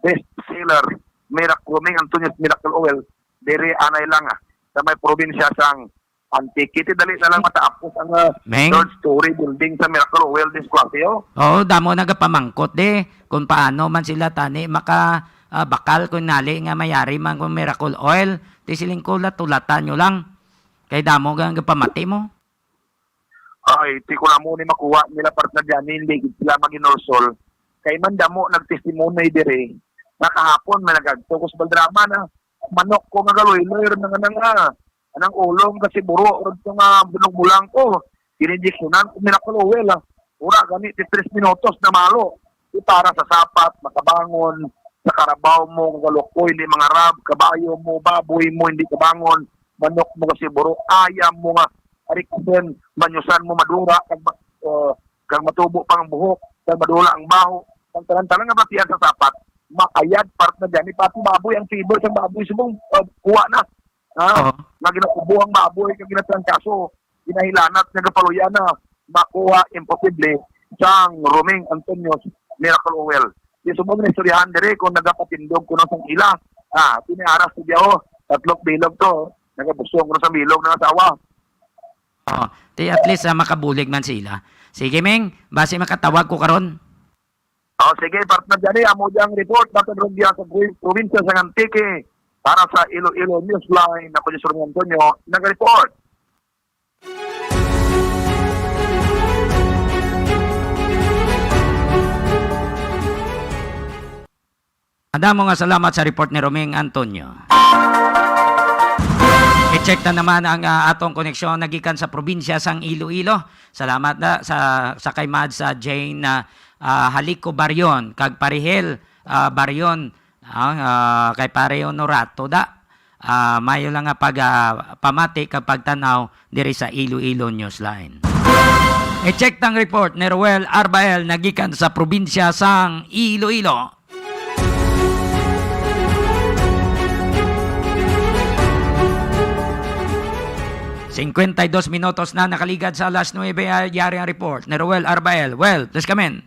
best seller, Miracle Roming Antonio's Miracle Oil, diri anay lang, ah, sa may probinsya sang Antique. Ti dali na lang matapos ang, ah, Meng? Third story building sa Miracle Oil this klase, oh. Oo, damo nagapamangkot di kung paano man sila tani maka, ah, bakal kung nali nga mayari man kung Miracle Oil. Ti siling ko, latulatan nyo lang. Kay damo nga gapamati mo. Ay, ti ko na mo ni makuha nila, partner Johnny, hindi gid sila maginulsol. Kay man damo nagtestimony diri. Nakahapon may nagagto ko sa Baldrama na manok ko nga galoy-loy ron nga nang, ah, anang ulo nga siburo, ron to nga binugbulang ko. Gininjeksyonan ko Miracle Oil, ah. Ura gani, ti tres minutos na malo. Di para sa sapat, makabangon, sa karabaw mo, kagalukoy, hindi mangarab, kabayo mo, baboy mo, hindi kabangon, manok mo nga siburo, ayam mo nga, ari kusen, manyusan mo, madura, kag ma-, uh, kag matubo pang buhok, kag madula ang baho, kag tanan-tanan nga batian sa sapat, maayad, partner Johnny, pati baboy, ang fever sang baboy, subong, uh, kuha na. Ha? Oo. Nga ginatubo ang baboy, kag ginatrangkaso, ginahilanat, nga gapaluya na, makuha, imposible, sang Roming Antonio's Miracle Oil. Di subong na istoryahan diri kung nagapatindog kuno sang ila. Ah, pini aras sa diyaw, tatlong bilog to, nagabusong kuno sa bilog ng asawa. Oh, ti at least, ah, makabulig man sila. Sige, Ming, basi makatawag ko karon. Oh, sige, partner Johnny, amo dyan ang report. Dato Rugya sa Gwi-, probinsya sa Antique. Para sa Iloilo Newsline, ako si Sir Antonio, nag-report. Madamo nga salamat sa report ni Roming Antonio. I-check ta naman ang, ah, atong koneksyon nagikan sa probinsya sang Iloilo. Salamat na sa, sa kay Mad sa Jane, ah, ah, Halico Barion, kag Parihel, ah, Barion, ah, ah, kay Pare Honorato da. Ah, mayo lang nga pag, ah, pamati kag pagtan-aw diri sa Iloilo Newsline. I-check tang report ni Roel Arbael nagikan sa probinsya sang Iloilo. Cincuenta y dos minutos na nakaligad sa alas nuebe, ah, yari ang report ni Roel Arbael. Well, please come in.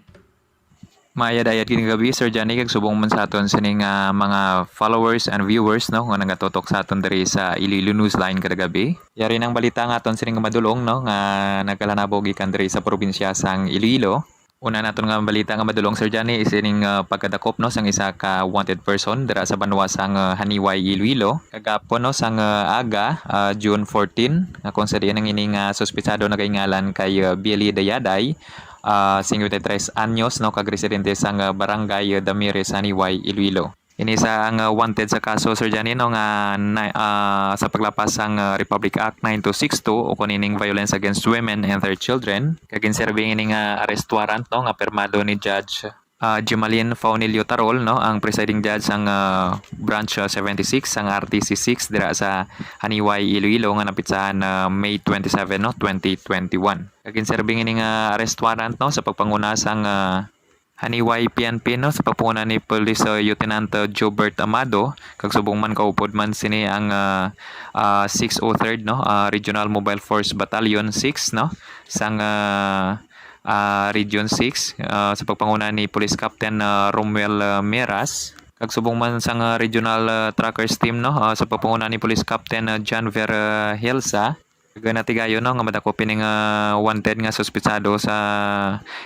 Maayad-ayad gid nga gabi, Sir Johnny, kag subong man sa aton sining, ah, mga followers and viewers, no, nga nagatutok sa aton diri sa Iloilo Newsline kada gabi. Yari nang balita nga aton sining madulong, no, nga nagkalanabo gikan diri sa probinsya sang Iloilo. Una naton nga balita nga madulong, Sir Johnny, is ining, ah, pagkadakop, no, sang isa ka wanted person dira sa banwa sang, ah, Janiuay, Iloilo. Kagapon, no, sang, ah, aga, ah, June fourteen, nga kung sa diin ang ini nga suspetsado nagaingalan kay, ah, Billy Dayaday, ah, singkwenta y tres anyos, no, kag residente sang, ah, Barangay Damiris, Janiuay, Iloilo. Ini sa ang, ah, wanted sa kaso, Sir Johnny, no, nga na, ah, sa paglapas sang, ah, Republic Act nine two six two o kung ining Violence Against Women and Their Children, kag ginserbi ini nga arrest warrant, no, nga pirmado ni Judge, ah, Jumalin Faunilio Tarol, no, ang presiding judge sang, ah, Branch, ah, seventy-six sang R T C six dira sa Janiuay, Iloilo, nga napitsahan, ah, May twenty-seven, no, twenty twenty-one. Kag ginserbi ini nga arrest warrant, no, sa pagpanguna sang, ah, Janiuay P N P, no, sa pagpanguna ni Police, uh, Lieutenant, uh, Jobert Amado, kag subong man kaupod man sini ang, uh, uh, six oh third, no, uh, Regional Mobile Force Battalion six, no, sang, uh, uh, Region six, uh, sa pagpanguna ni Police Captain, uh, Romuel, uh, Meras, kag subong man sang, uh, Regional, uh, Trackers Team, no, uh, sa pagpanguna ni Police Captain, uh, Janver, uh, Hilsa. Kag natigayon, no, nga madakop ini nga wanted nga suspetsado sa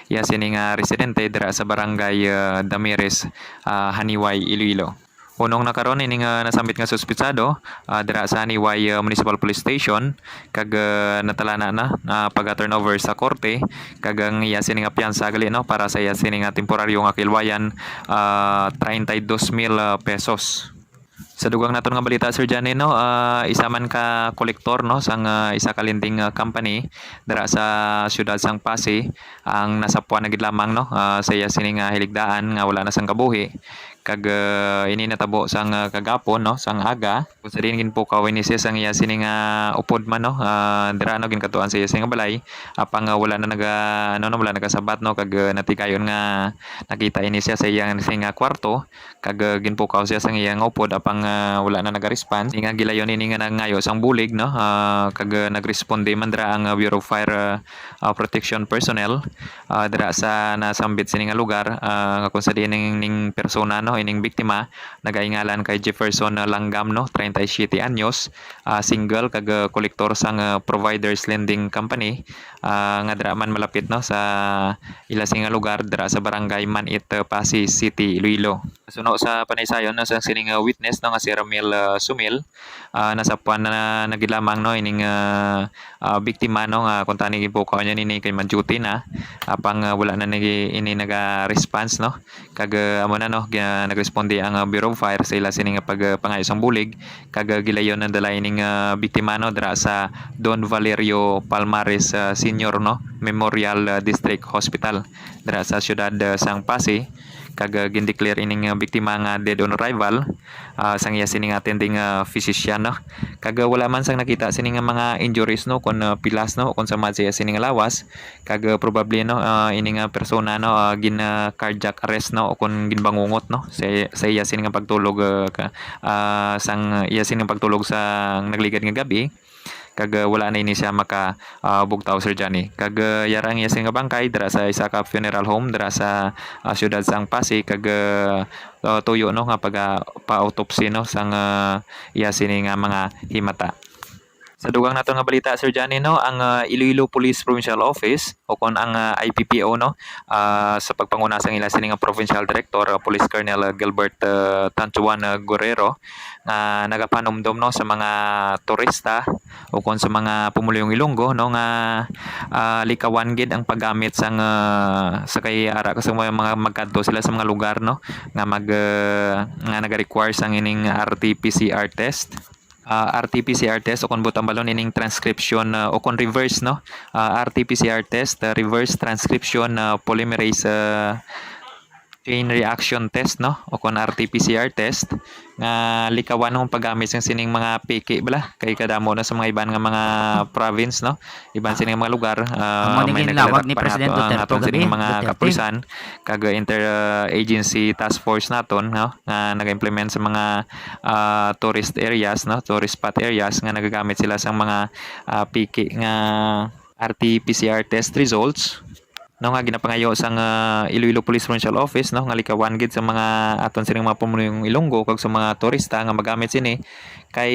iya sini nga residente dira sa barangay, ah, Damiris, ah, Janiuay, Iloilo. Punong na karon ini nga nasambit nga suspitsado, ah, dira sa Niway, ah, Municipal Police Station, kag, ah, natalana na, ah, pag-turnover sa korte, kag ang iya sini nga piyansa gali, no, para sa iya sini nga temporaryo nga kilwayan, ah, treinta y dos mil, ah, pesos. Sa dugang naton nga balita, Sir Johnny, no, ah, isa man ka kolektor, no, sang, ah, isa ka lending, ah, company dira sa siyudad sang Passi ang nasapuan na gid lamang, no, ah, sa iya sini nga hiligdaan nga wala na sang kabuhi. Kag, ah, ini natabo sang, ah, kagapon, no, sang aga, kung sa diin ginpukaw ini siya sang iya sini nga upod man, no, ah, dira, no, ginkatuan sa iya sini nga balay, apang, ah, wala na naga-, ano, no, wala nagasabat, no, kag, ah, natigayon nga nakita ini siya sa iya sini nga kwarto, kag, ah, ginpukaw siya sang iya nga upod, apang, ah, wala na naga-response. Ini nga gilayon ini nga nangayo sang bulig, no, ah, kag, ah, nagresponde man dira ang, ah, Bureau of Fire, ah, ah, Protection personnel, ah, dira sa nasambit sini nga lugar, ah, nga kung sa diin ning, ning persona, no, ining biktima, nagaingalan kay Jefferson, ah, Langgam, no, treinta y siete anyos, ah, single, kag, ah, kolektor sang, ah, Providers Lending Company, ah, nga dira man malapit, no, sa ila sini nga lugar, dira sa Barangay Manit, ah, Passi City, Iloilo. Suno sa panaysayon, no, sa sining, ah, witness, no, nga si Ramil, ah, Sumil, ah, nasapuan na, na gid lamang, no, ining, ah, ah, biktima, no, nga kuntani ginpukaw niya nini kay mag-duty na, apang, ah, wala na nagi-, ini naga-response, no. Kag, ah, amo na, no, ga-, nagresponde ang, ah, Bureau of Fire sa ila sini nga pag, ah, pangayo sang bulig, kag, ah, gilayon na dala ining, ah, biktima, no, dira sa Don Valerio Palmares, ah, Senior, no, Memorial, ah, District Hospital dira sa siyudad, ah, sang Passi, kag, ah, gindeclare ining, ah, biktima nga dead on arrival, ah, sang iya sini nga attending, ah, physician, no? Kag, ah, wala man sang nakita sini nga mga injuries, no, kon, ah, pilas, no, kon sa mad sa iya sini nga lawas, kag, ah, probably, no, ah, ini nga persona, no, ah, gin, ah, cardiac arrest, no, o kon ginbangungot, no, sa, sa iya sini nga pagtulog, ah, ka, ah, sang iya sini nga pagtulog sa nagligad nga gab-i. Kag, ah, wala na ini siya maka, ah, bugtaw, Sir Johnny. Kag, ah, yara ang iya sini nga bangkay dira sa isa ka funeral home dira sa, ah, siyudad sang Passi, kag, ah, ah, tuyo, no, nga paga-, pa-autopsy, no, sang, ah, iya sini nga mga himata. Sa dugang naton nga balita, Sir Johnny, no, ang, ah, Iloilo Police Provincial Office o kon ang, ah, I P P O, no, ah, sa pagpanguna sang ila sini nga Provincial Director, ah, Police Colonel, ah, Gilbert, ah, Tantuan, ah, Guerrero, nga nagapanumdom, no, sa mga turista o kon sa mga pumuluyong Ilonggo, no, nga, ah, likawan gid ang paggamit sang, ah, sa kay ara ka sa mga, mga magkadto sila sa mga lugar, no, nga mag, ah, nga naga-require sang ining R T P C R test. Ah, R T P C R test o kon butang balon ining transcription, ah, o kon reverse, no, ah, R T P C R test, ah, reverse transcription, ah, polymerase, ah, chain reaction test, no, o kon R T P C R test, nga likawan ang paggamit sang sining mga piki bala, kay kadamo na sa mga iban nga mga province, no, iban sining mga lugar, ah, Amo ni may ginlawag ni nagladakpan President nato ang Duterte aton sining gabi, mga Duterte. Kapulisan, kag interagency task force naton, no, nga nag-implement sa mga, ah, tourist areas, no, tourist spot areas nga nagagamit sila sang mga, ah, piki nga R T P C R test results, no, nga ginapangayo sang, ah, Iloilo Police Provincial Office, no, nga likawan gid sa mga aton sining mga pumuluyong Ilonggo kag sa mga turista nga magamit sini, kay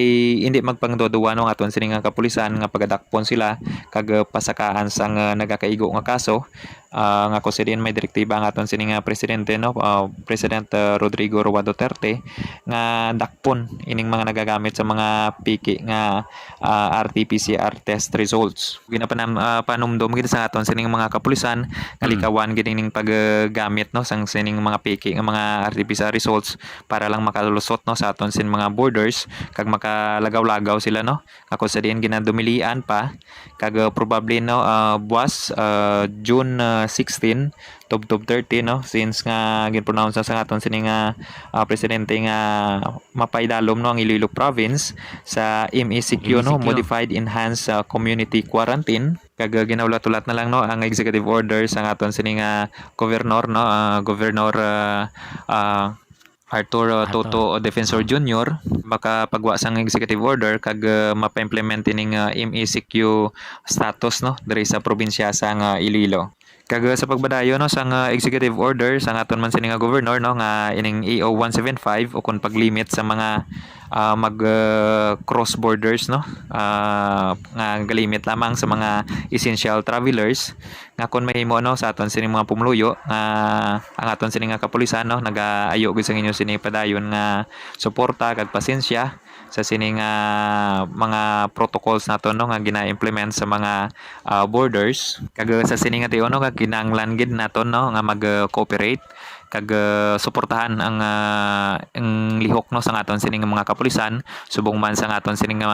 indi magpangduduwa, no, ang aton sining nga kapulisan nga pagadakpon sila kag, ah, pasakaan sang, ah, nagakaigo nga kaso, ah, nga kung sa diin may direktiba ang aton sining nga presidente, no, ah, President, ah, Rodrigo Roa Duterte, nga dakpon ining mga nagagamit sa mga piki nga, ah, R T P C R test results. Ginapanam-, ah, panumdom gid sa aton sining mga kapulisan nga Mm. likawan gid ining paggamit, no, sang sining mga piki nga mga R T P C R results para lang makalusot, no, sa aton sin mga borders kag makalagaw-lagaw sila, no, nga kung sa diin ginadumilian pa kag, ah, probably, no, ah, buwas, ah, June, ah, sixteen, tubtob thirty, no, since nga ginpronounce na sa aton sini nga, ah, presidente nga mapaidalom, no, ang Iloilo Province sa M E C Q, no, M E C Q. Modified Enhanced, ah, Community Quarantine. Kag, ah, ginahulat-hulat na lang, no, ang executive order sa aton sini nga governor, no, ah, Governor, ah, ah, Arthur, ah, Arthur. Toto, ah, Defensor Junior makapagwa sang executive order kag, ah, mapa-implement ining, ah, M E C Q status, no, diri sa probinsya sang, ah, Iloilo. Kag, ah, sa pagbadayon, no, sang, ah, executive order sang aton man sini nga governor, no, nga ining E O one seven five o kon paglimit sa mga, ah, mag, ah, cross borders, no? Ah, nga galimit lamang sa mga essential travelers, nga kon mahimo, no, sa aton sining mga pumuluyo nga ang aton sini nga kapulisan, no, nagaayo gid sa inyo sini padayon nga suporta kag pasensya sa sini nga mga protocols naton, no, nga gina-implement sa mga, ah, borders, kag sa sini nga tion, no, nga kinahanglan gid naton, no, nga mag-cooperate kag, ah, suportahan ang, ah, ang lihok, no, sa aton sini nga mga kapulisan, subong man sa aton sini nga,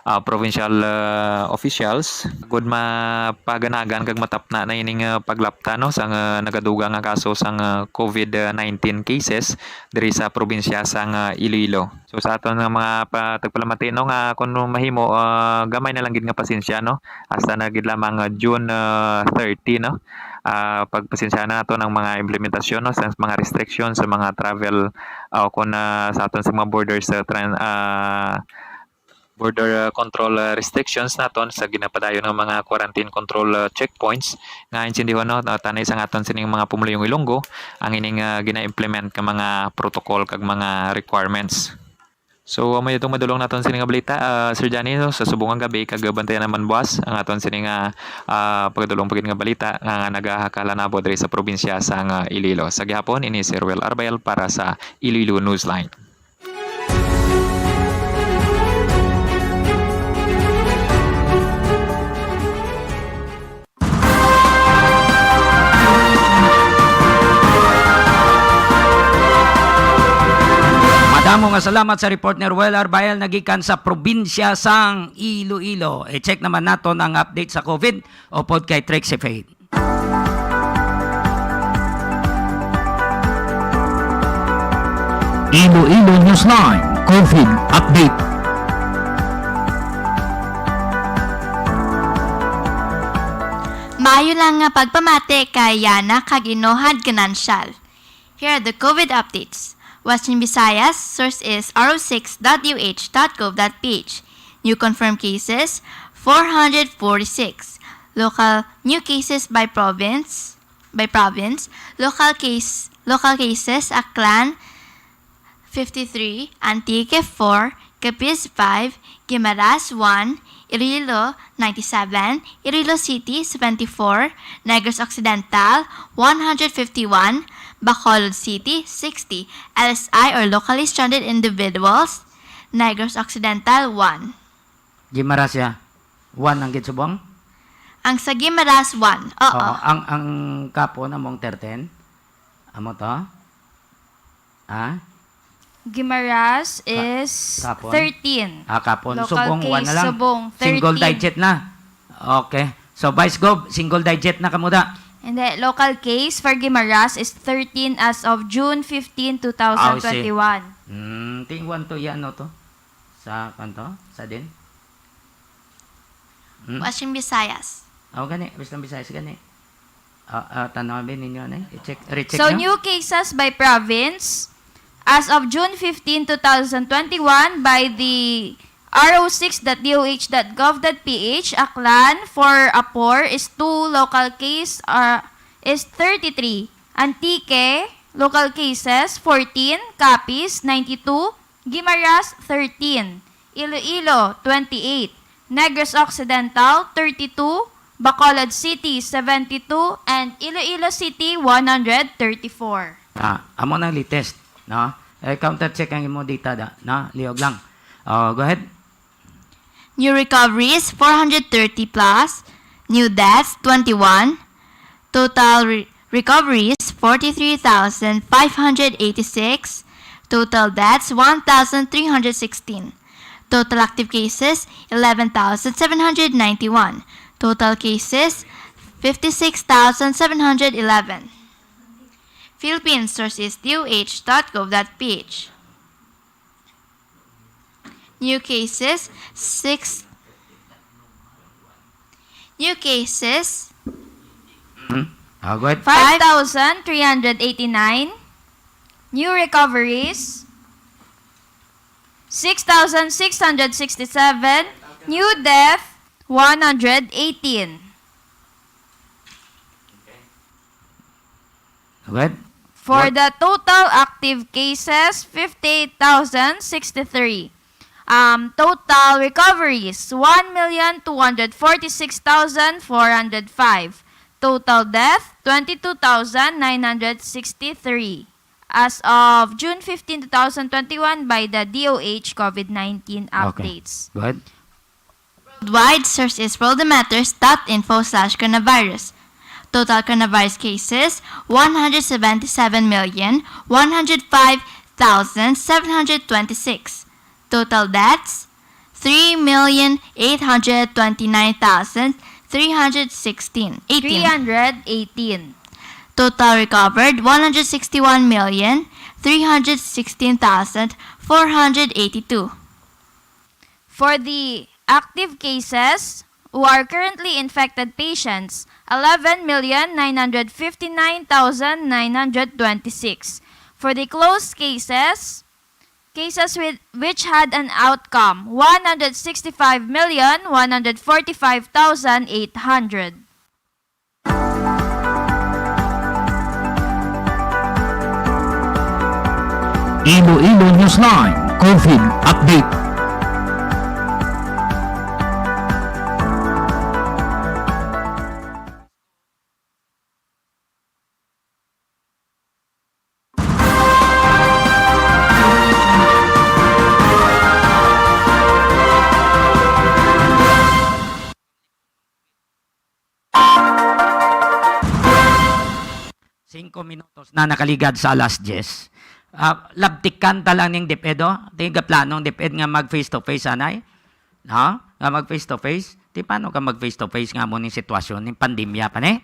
ah, provincial, ah, officials, agud mapaganagan kag matapna na ining, ah, paglapta, no, sa nga nagadugang nga kaso sang, ah, COVID nineteen cases diri sa probinsya sang, ah, Iloilo. So, sa aton nga mga pa-, tagpalamati, no, nga kung mahimo, ah, gamay na lang gid nga pasensya, no, hasta na gid lamang, ah, June, ah, thirty, no, ah, pagpasensya na nato ang mga implementasyon, no, sa mga restrictions sa mga travel, ah, o kung, ah, sa aton sa mga borders, ah, tran-, ah, border, ah, control, ah, restrictions naton sa ginapadayon nga mga quarantine control, ah, checkpoints nga intindihon, no, ah, tani sa aton sining mga pumuluyong Ilonggo ang ining, ah, gina-implement nga mga protocol kag mga requirements. So, amo itong madulong naton sini nga balita, ah, Sir Johnny, no, sa subong nga gabi, kag bantayan naman buwas ang aton sini nga, ah, pagadulong pa gid nga balita nga, nga nagahakalanapo diri sa probinsya sang Iloilo. Sa gihapon, ini si Ruel Arbel para sa Iloilo Newsline. Madamo nga salamat sa report ni Ruel Arbael nagikan sa probinsya sang Iloilo. I-check naman naton ang update sa COVID upod kay Trixie Faith. Iloilo Newsline COVID Update. Maayo lang nga pagpamati kay Yana kag Inohad Ganancial. Here are the COVID updates. Western Visayas, source is R O six dot U H dot gov dot P H. New confirmed cases, four hundred forty-six. Local new cases by province, by province. Local case, local cases, Aklan, fifty-three, Antique, four, Capiz, five, Guimaras, one, Iloilo, ninety-seven, Iloilo City, seventy-four, Negros Occidental, one hundred fifty-one, Bacolod City, sixty, L S I or locally stranded individuals, Negros Occidental, one. Guimaras ya. One ang gid subong? Ang sa Guimaras, one. Oo. Oo, ang, ang Capon among thirteen? Amo to? Ha? Guimaras Ka-, is Capon? Thirteen. Ah, Capon. Local Subong, one case, na lang. Subong, Single thirteen. Digit na. Okay. So, Vice Gov, single digit na kamo da? Hindi. Local case for Guimaras is thirteen as of June fifteen, two thousand twenty-one. Ah, I see. Hmm, ting one to yan, no, to? Sa, kanto? Sa din? Hmm? Western Visayas. Oh, gani. Western Visayas, gani. Ah, ah, tanaw ba ninyo, ano, eh? I-check, recheck So, nyo? New cases by province. As of June fifteen, two thousand twenty-one, by the R O six dot D O H dot gov dot P H, Aklan, for Apor is two, local case, uh, is thirty-three. Antique, local cases, fourteen, Capiz, ninety-two, Guimaras, thirteen, Iloilo, twenty-eight, Negros Occidental, thirty-two, Bacolod City, seventy-two, and Iloilo City, one hundred thirty-four. Ah, amo nang latest, no? Eh, counter check ang imo data da, no? Lihog lang. Oh, go ahead. New recoveries, four hundred thirty plus. New deaths, twenty-one. Total re-, recoveries, forty-three thousand five hundred eighty-six. Total deaths, one thousand three hundred sixteen. Total active cases, eleven thousand seven hundred ninety-one. Total cases, fifty-six thousand seven hundred eleven. Philippines, source is D O H dot gov dot P H. New cases, six. New cases, Hmm? Ah, go ahead. Five thousand three hundred eighty-nine. New recoveries, six thousand six hundred sixty-seven. New death, one hundred eighteen. Go ahead. For What? the total active cases, fifty-eight thousand sixty-three. Um, total recoveries, one million two hundred forty-six thousand four hundred five. Total death, twenty-two thousand nine hundred sixty-three. As of June fifteen, two thousand twenty-one, by the D O H COVID nineteen Okay. updates. Go ahead. Worldwide, source is world matters dot info slash coronavirus. Total coronavirus cases, one hundred seventy-seven million, one hundred five thousand, seven hundred twenty-six. Total deaths, three million, eight hundred twenty-nine thousand, three hundred sixteen, eighteen. Three hundred eighteen. Total recovered, one hundred sixty-one million, three hundred sixteen thousand, four hundred eighty-two. For the active cases who are currently infected patients, eleven million nine hundred fifty-nine thousand nine hundred twenty-six. For the closed cases, cases with, which had an outcome, one hundred sixty-five million one hundred forty-five thousand eight hundred. Iloilo Newsline COVID Update. Singko minutos na nakaligad sa alas diyes. Ah, labtikan ta lang ning DepEd, oh. Di gaplano ang DepEd nga mag face to face, anay? No? Nga mag face to face? Di paano ka mag face to face nga mo ning sitwasyon, ning pandemya pa ni?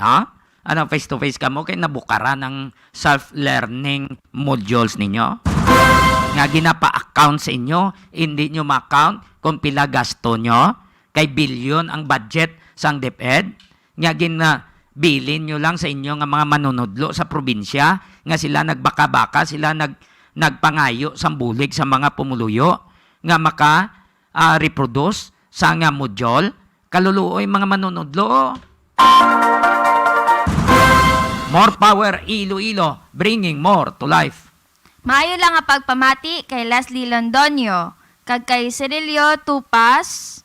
No? Ano, face to face ka mo kay nabukaran ang self-learning modules ninyo? Nga ginapa-account sa inyo, hindi nyo ma-account kung pila gasto nyo? Kay bilyon ang budget sang DepEd, nga ginabilin nyo lang sa inyo nga mga manunudlo sa probinsya, nga sila nagbaka-baka, sila nag-, nagpangayo sang bulig sa mga pumuluyo nga maka, ah, reproduce sa nga module. Kaluluoy, mga manunudlo. More power, Iloilo, bringing more to life. Maayo lang nga pagpamati kay Leslie Londoño kag kay Cirilio Tupas.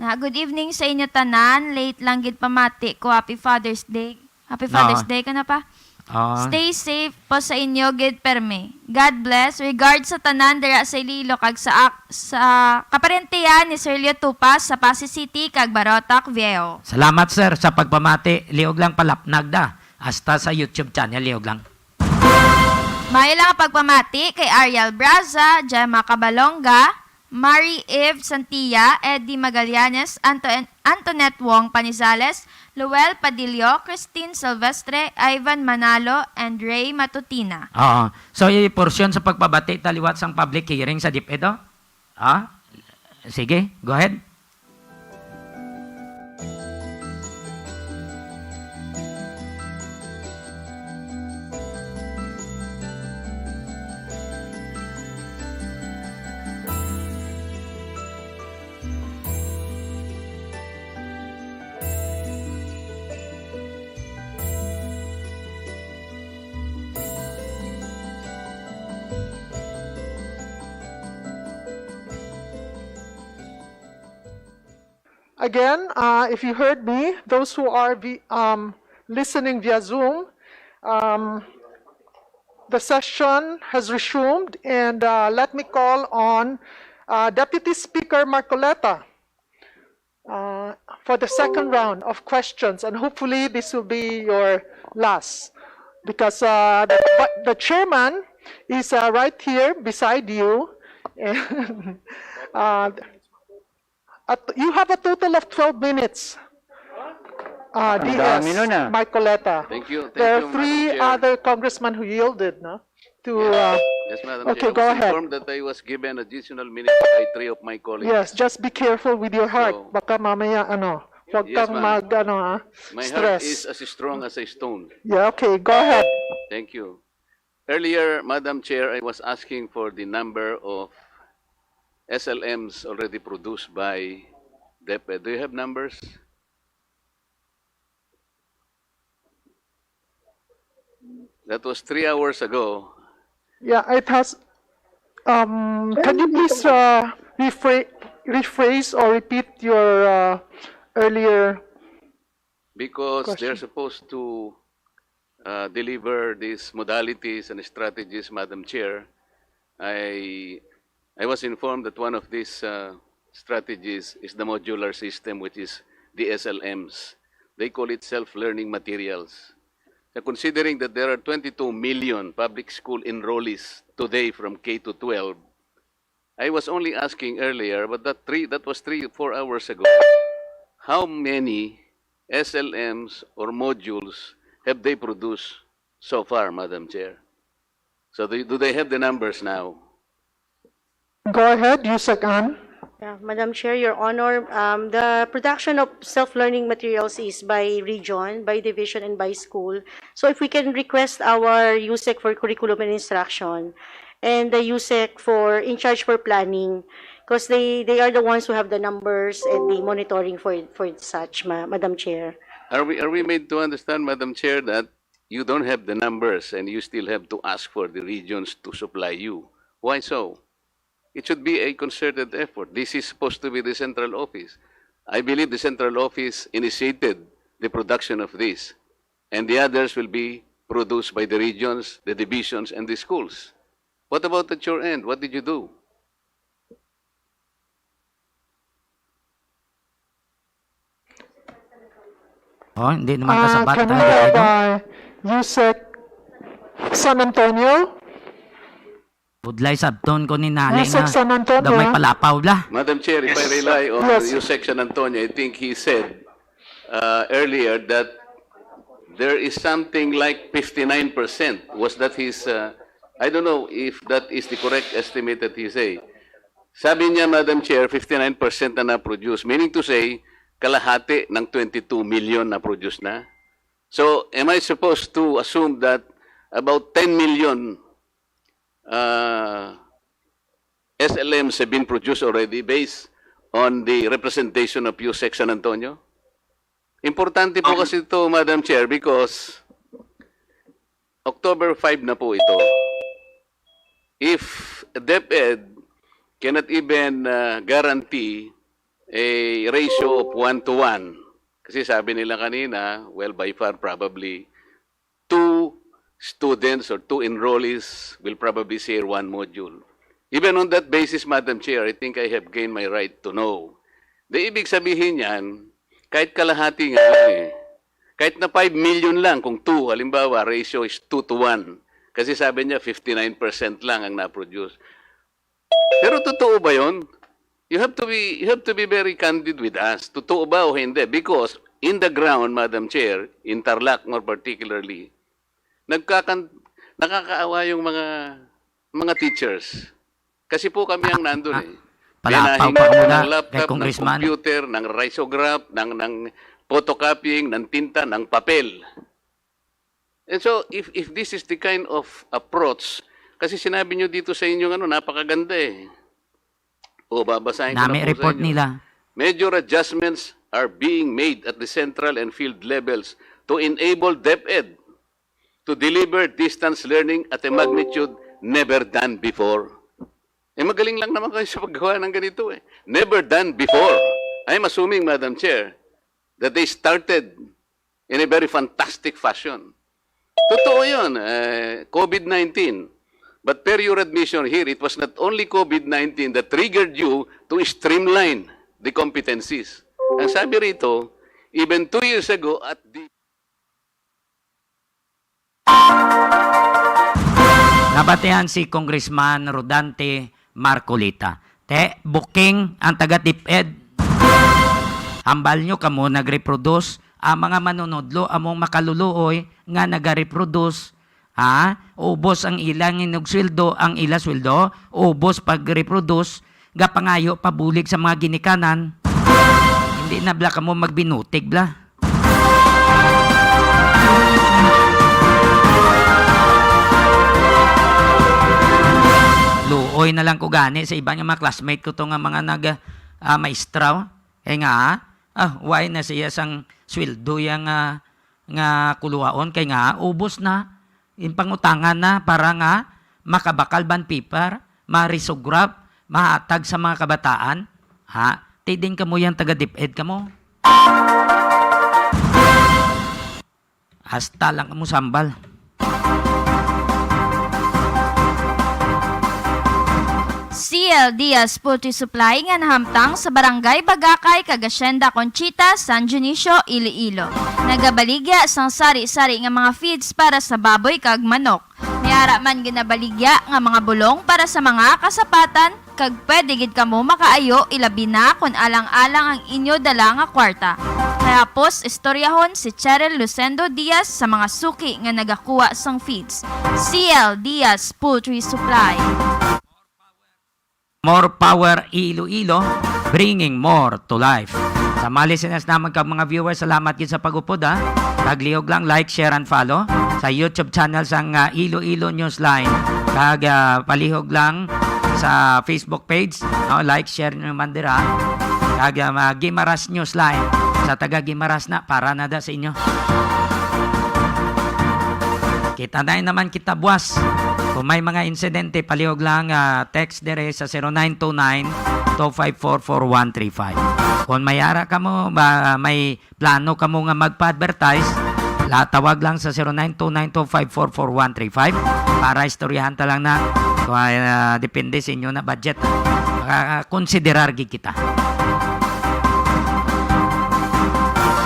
Na, good evening sa inyo tanan. Late lang gid pamati ko. Happy Father's Day. Happy Father's Ah. Day ka na pa. Ah. Stay safe po sa inyo gid permi. God bless. Regards sa tanan dira sa Iloilo kag sa ak-, sa kaparentihan ni Sir Leo Tupas sa Passi City kag Barotac Viejo. Salamat, sir, sa pagpamati. Liog lang palapnag da. Hasta sa YouTube channel, liog lang. Maayo lang ang pagpamati kay Ariel Braza, Gemma Cabalonga, Marie Eve Santia, Eddie Magallanes, Anto-, Antoinette Wong Panizales, Luel Padillo, Christine Silvestre, Ivan Manalo, and Ray Matutina. Oo. So, i-portion sa pagpabati ta liwat sang public hearing sa DepEd, oh. Ah? Sige, go ahead. Again, uh, if you heard me, those who are vi-, um, listening via Zoom, um, the session has resumed, and, uh, let me call on, uh, Deputy Speaker Marcoleta, uh, for the second round of questions, and hopefully this will be your last, because, uh, the, but the chairman is, uh, right here beside you, and, uh, At you have a total of twelve minutes. Uh, Ang dami D S, nun, ah. Marcoleta. Thank you. Thank There are you, Madam three Chair. other congressmen who yielded, no? To, Yes. uh, Yes, Madam okay, Chair. I go was ahead. informed that I was given additional minutes by three of my colleagues. Yes, just be careful with your heart. So, Baka mamaya, ano, huwag Yes, kang ma'am. mag, ano, ha, My heart stress. is as strong as a stone. Yeah, okay, go ahead. Thank you. Earlier, Madam Chair, I was asking for the number of S L Ms already produced by DepEd. Do you have numbers? That was three hours ago. Yeah, it has. Um, can you please uh, rephrase, rephrase or repeat your uh, earlier? Because they're Question. Supposed to uh, deliver these modalities and strategies, Madam Chair, I I was informed that one of these uh, strategies is the modular system, which is the S L Ms. They call it self-learning materials. So considering that there are twenty-two million public school enrollees today from K to twelve, I was only asking earlier, but that three that was three four hours ago. How many S L Ms or modules have they produced so far, Madam Chair? So do, do they have the numbers now? Go ahead, Yusek Ann. Yeah, Madam Chair, Your Honor, um, the production of self-learning materials is by region, by division, and by school. So if we can request our USEC for curriculum and instruction and the USEC for in charge for planning, because they, they are the ones who have the numbers and the monitoring for, for such, Ma- Madam Chair. Are we are we made to understand, Madam Chair, that you don't have the numbers and you still have to ask for the regions to supply you? Why so? It should be a concerted effort. This is supposed to be the central office. I believe the central office initiated the production of this, and the others will be produced by the regions, the divisions, and the schools. What about at your end? What did you do? Oh, hindi naman Ah, kasabat can we tayo, have ano? uh, Yusek San Antonio? Budlay sabton ko ni nali Yusek nga San Antonio. daw may palapaw bla. Madam Chair, if I Yes. rely on Yes. Yusek San Antonio, I think he said uh, earlier that there is something like fifty-nine percent. Was that his, uh, I don't know if that is the correct estimate that he say. Sabi niya, Madam Chair, fifty-nine percent na na-produce. Meaning to say, kalahati ng twenty-two million na-produce na. So, am I supposed to assume that about ten million uh, S L Ms have been produced already based on the representation of Yusek San Antonio? Importante po Um, kasi ito, Madam Chair, because October five na po ito. If DepEd cannot even uh, guarantee a ratio of one to one, kasi sabi nila kanina, well, by far, probably, two students or two enrollees will probably share one module. Even on that basis, Madam Chair, I think I have gained my right to know. Di ibig sabihin yan, kahit kalahati nga lang eh. Kahit na five million lang, kung two, halimbawa, ratio is two to one. Kasi sabi niya, fifty-nine percent lang ang na-produce. Pero totoo ba yun? You have to be you have to be very candid with us. Totoo ba o hindi? Because in the ground, Madam Chair, in Tarlac more particularly, nagkakan nakakaawa yung mga mga teachers. Kasi po kami ang nandun eh. Palapaw Binahin pa kami muna ng laptop, kay ng Congressman. Computer, ng risograph, ng ng photocopying, ng tinta, ng papel. And so, if if this is the kind of approach, kasi sinabi nyo dito sa inyong ano, napakaganda eh. O, babasahin ko na Nami po sa report inyo. Nila. Major adjustments are being made at the central and field levels to enable DepEd to deliver distance learning at a magnitude never done before. Eh, magaling lang naman kayo sa paggawa ng ganito eh. Never done before. I'm assuming, Madam Chair, that they started in a very fantastic fashion. Totoo yun, eh, COVID nineteen. But per your admission here, it was not only COVID nineteen that triggered you to streamline the competencies. Ang sabi rito, even two years ago at the Nabatian si Congressman Rodante Marcoleta. Te, booking ang taga DepEd. Hambal nyo kamo nag-reproduce ang mga manunodlo among makaluluoy nga nag-reproduce. Ha? Ubos ang ilang inugsweldo, ang ila sweldo, ubos pag-reproduce, gapangayo pabulig sa mga ginikanan. Hindi na bala kamo magbinutig bala. Luoy na lang ko gani sa iban nga mga classmate ko to nga mga nag ah, maestra. Kay nga, ah, why na siya sang sweldo ya nga nga kuluhaon kay nga ubos na. Inpangutangan na para nga makabakal bond paper, ma-risograph, mahatag sa mga kabataan. Ha? Tiding kamo yang taga DepEd kamo. Hasta lang kamo sambal. C L Diaz Poultry Supply nga nahamtang sa Barangay Bagakay kag Hacienda Conchita, San Dionisio, Iloilo. Nagabaligya sang sari-sari nga mga feeds para sa baboy kag manok. May ara man ginabaligya nga mga bulong para sa mga kasapatan, kag pwede gid kamo makaayo, ilabi na kon alang-alang ang inyo dala nga kwarta. Kaya pos istoryahon si Cheryl Lucendo Diaz sa mga suki nga nagakuha sang feeds. C L Diaz Poultry Supply. More power Iloilo, bringing more to life. Sa mga listeners naman kag mga viewers, salamat gid sa pag-upod, ha. Kag lihog lang, like, share, and follow sa YouTube channel sang, ah, Iloilo Newsline. Kag, ah, palihog lang sa Facebook page, no? Like, share nyo man dira. Kag, ah, mga Guimaras Newsline. Sa taga Guimaras na, para na da sa inyo. Kita na naman kita buwas. Kung may mga insidente, palihog lang, ah, text dire sa zero nine two nine, two five four, four one three five. Kung may ara kamo, ba, may plano kamo nga magpa-advertise, la-, tawag lang sa zero nine two nine two five four four one three five para istoryahan ta lang na. Kung, ah, depende sa inyo na budget. Makakonsiderar gid kita.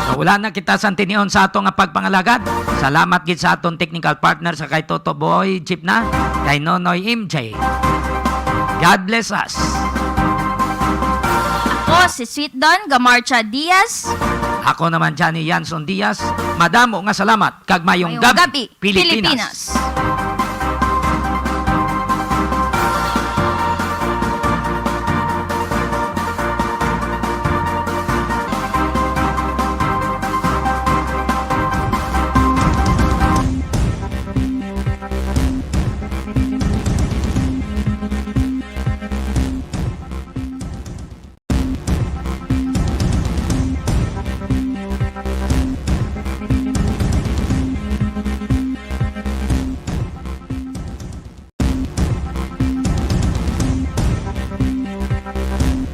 So, wala na kita sa tinion sa ato nga pagpangalagad. Salamat gid sa aton technical partner sa kay Toto Boy Jeep na, kay Nonoy M J. God bless us. Ako si Sweet Don Gamarcha Diaz. Ako naman, Johnny Yanson Diaz. Madamo nga salamat kag mayong Mayong gabi, gabi, Pilipinas. Pilipinas.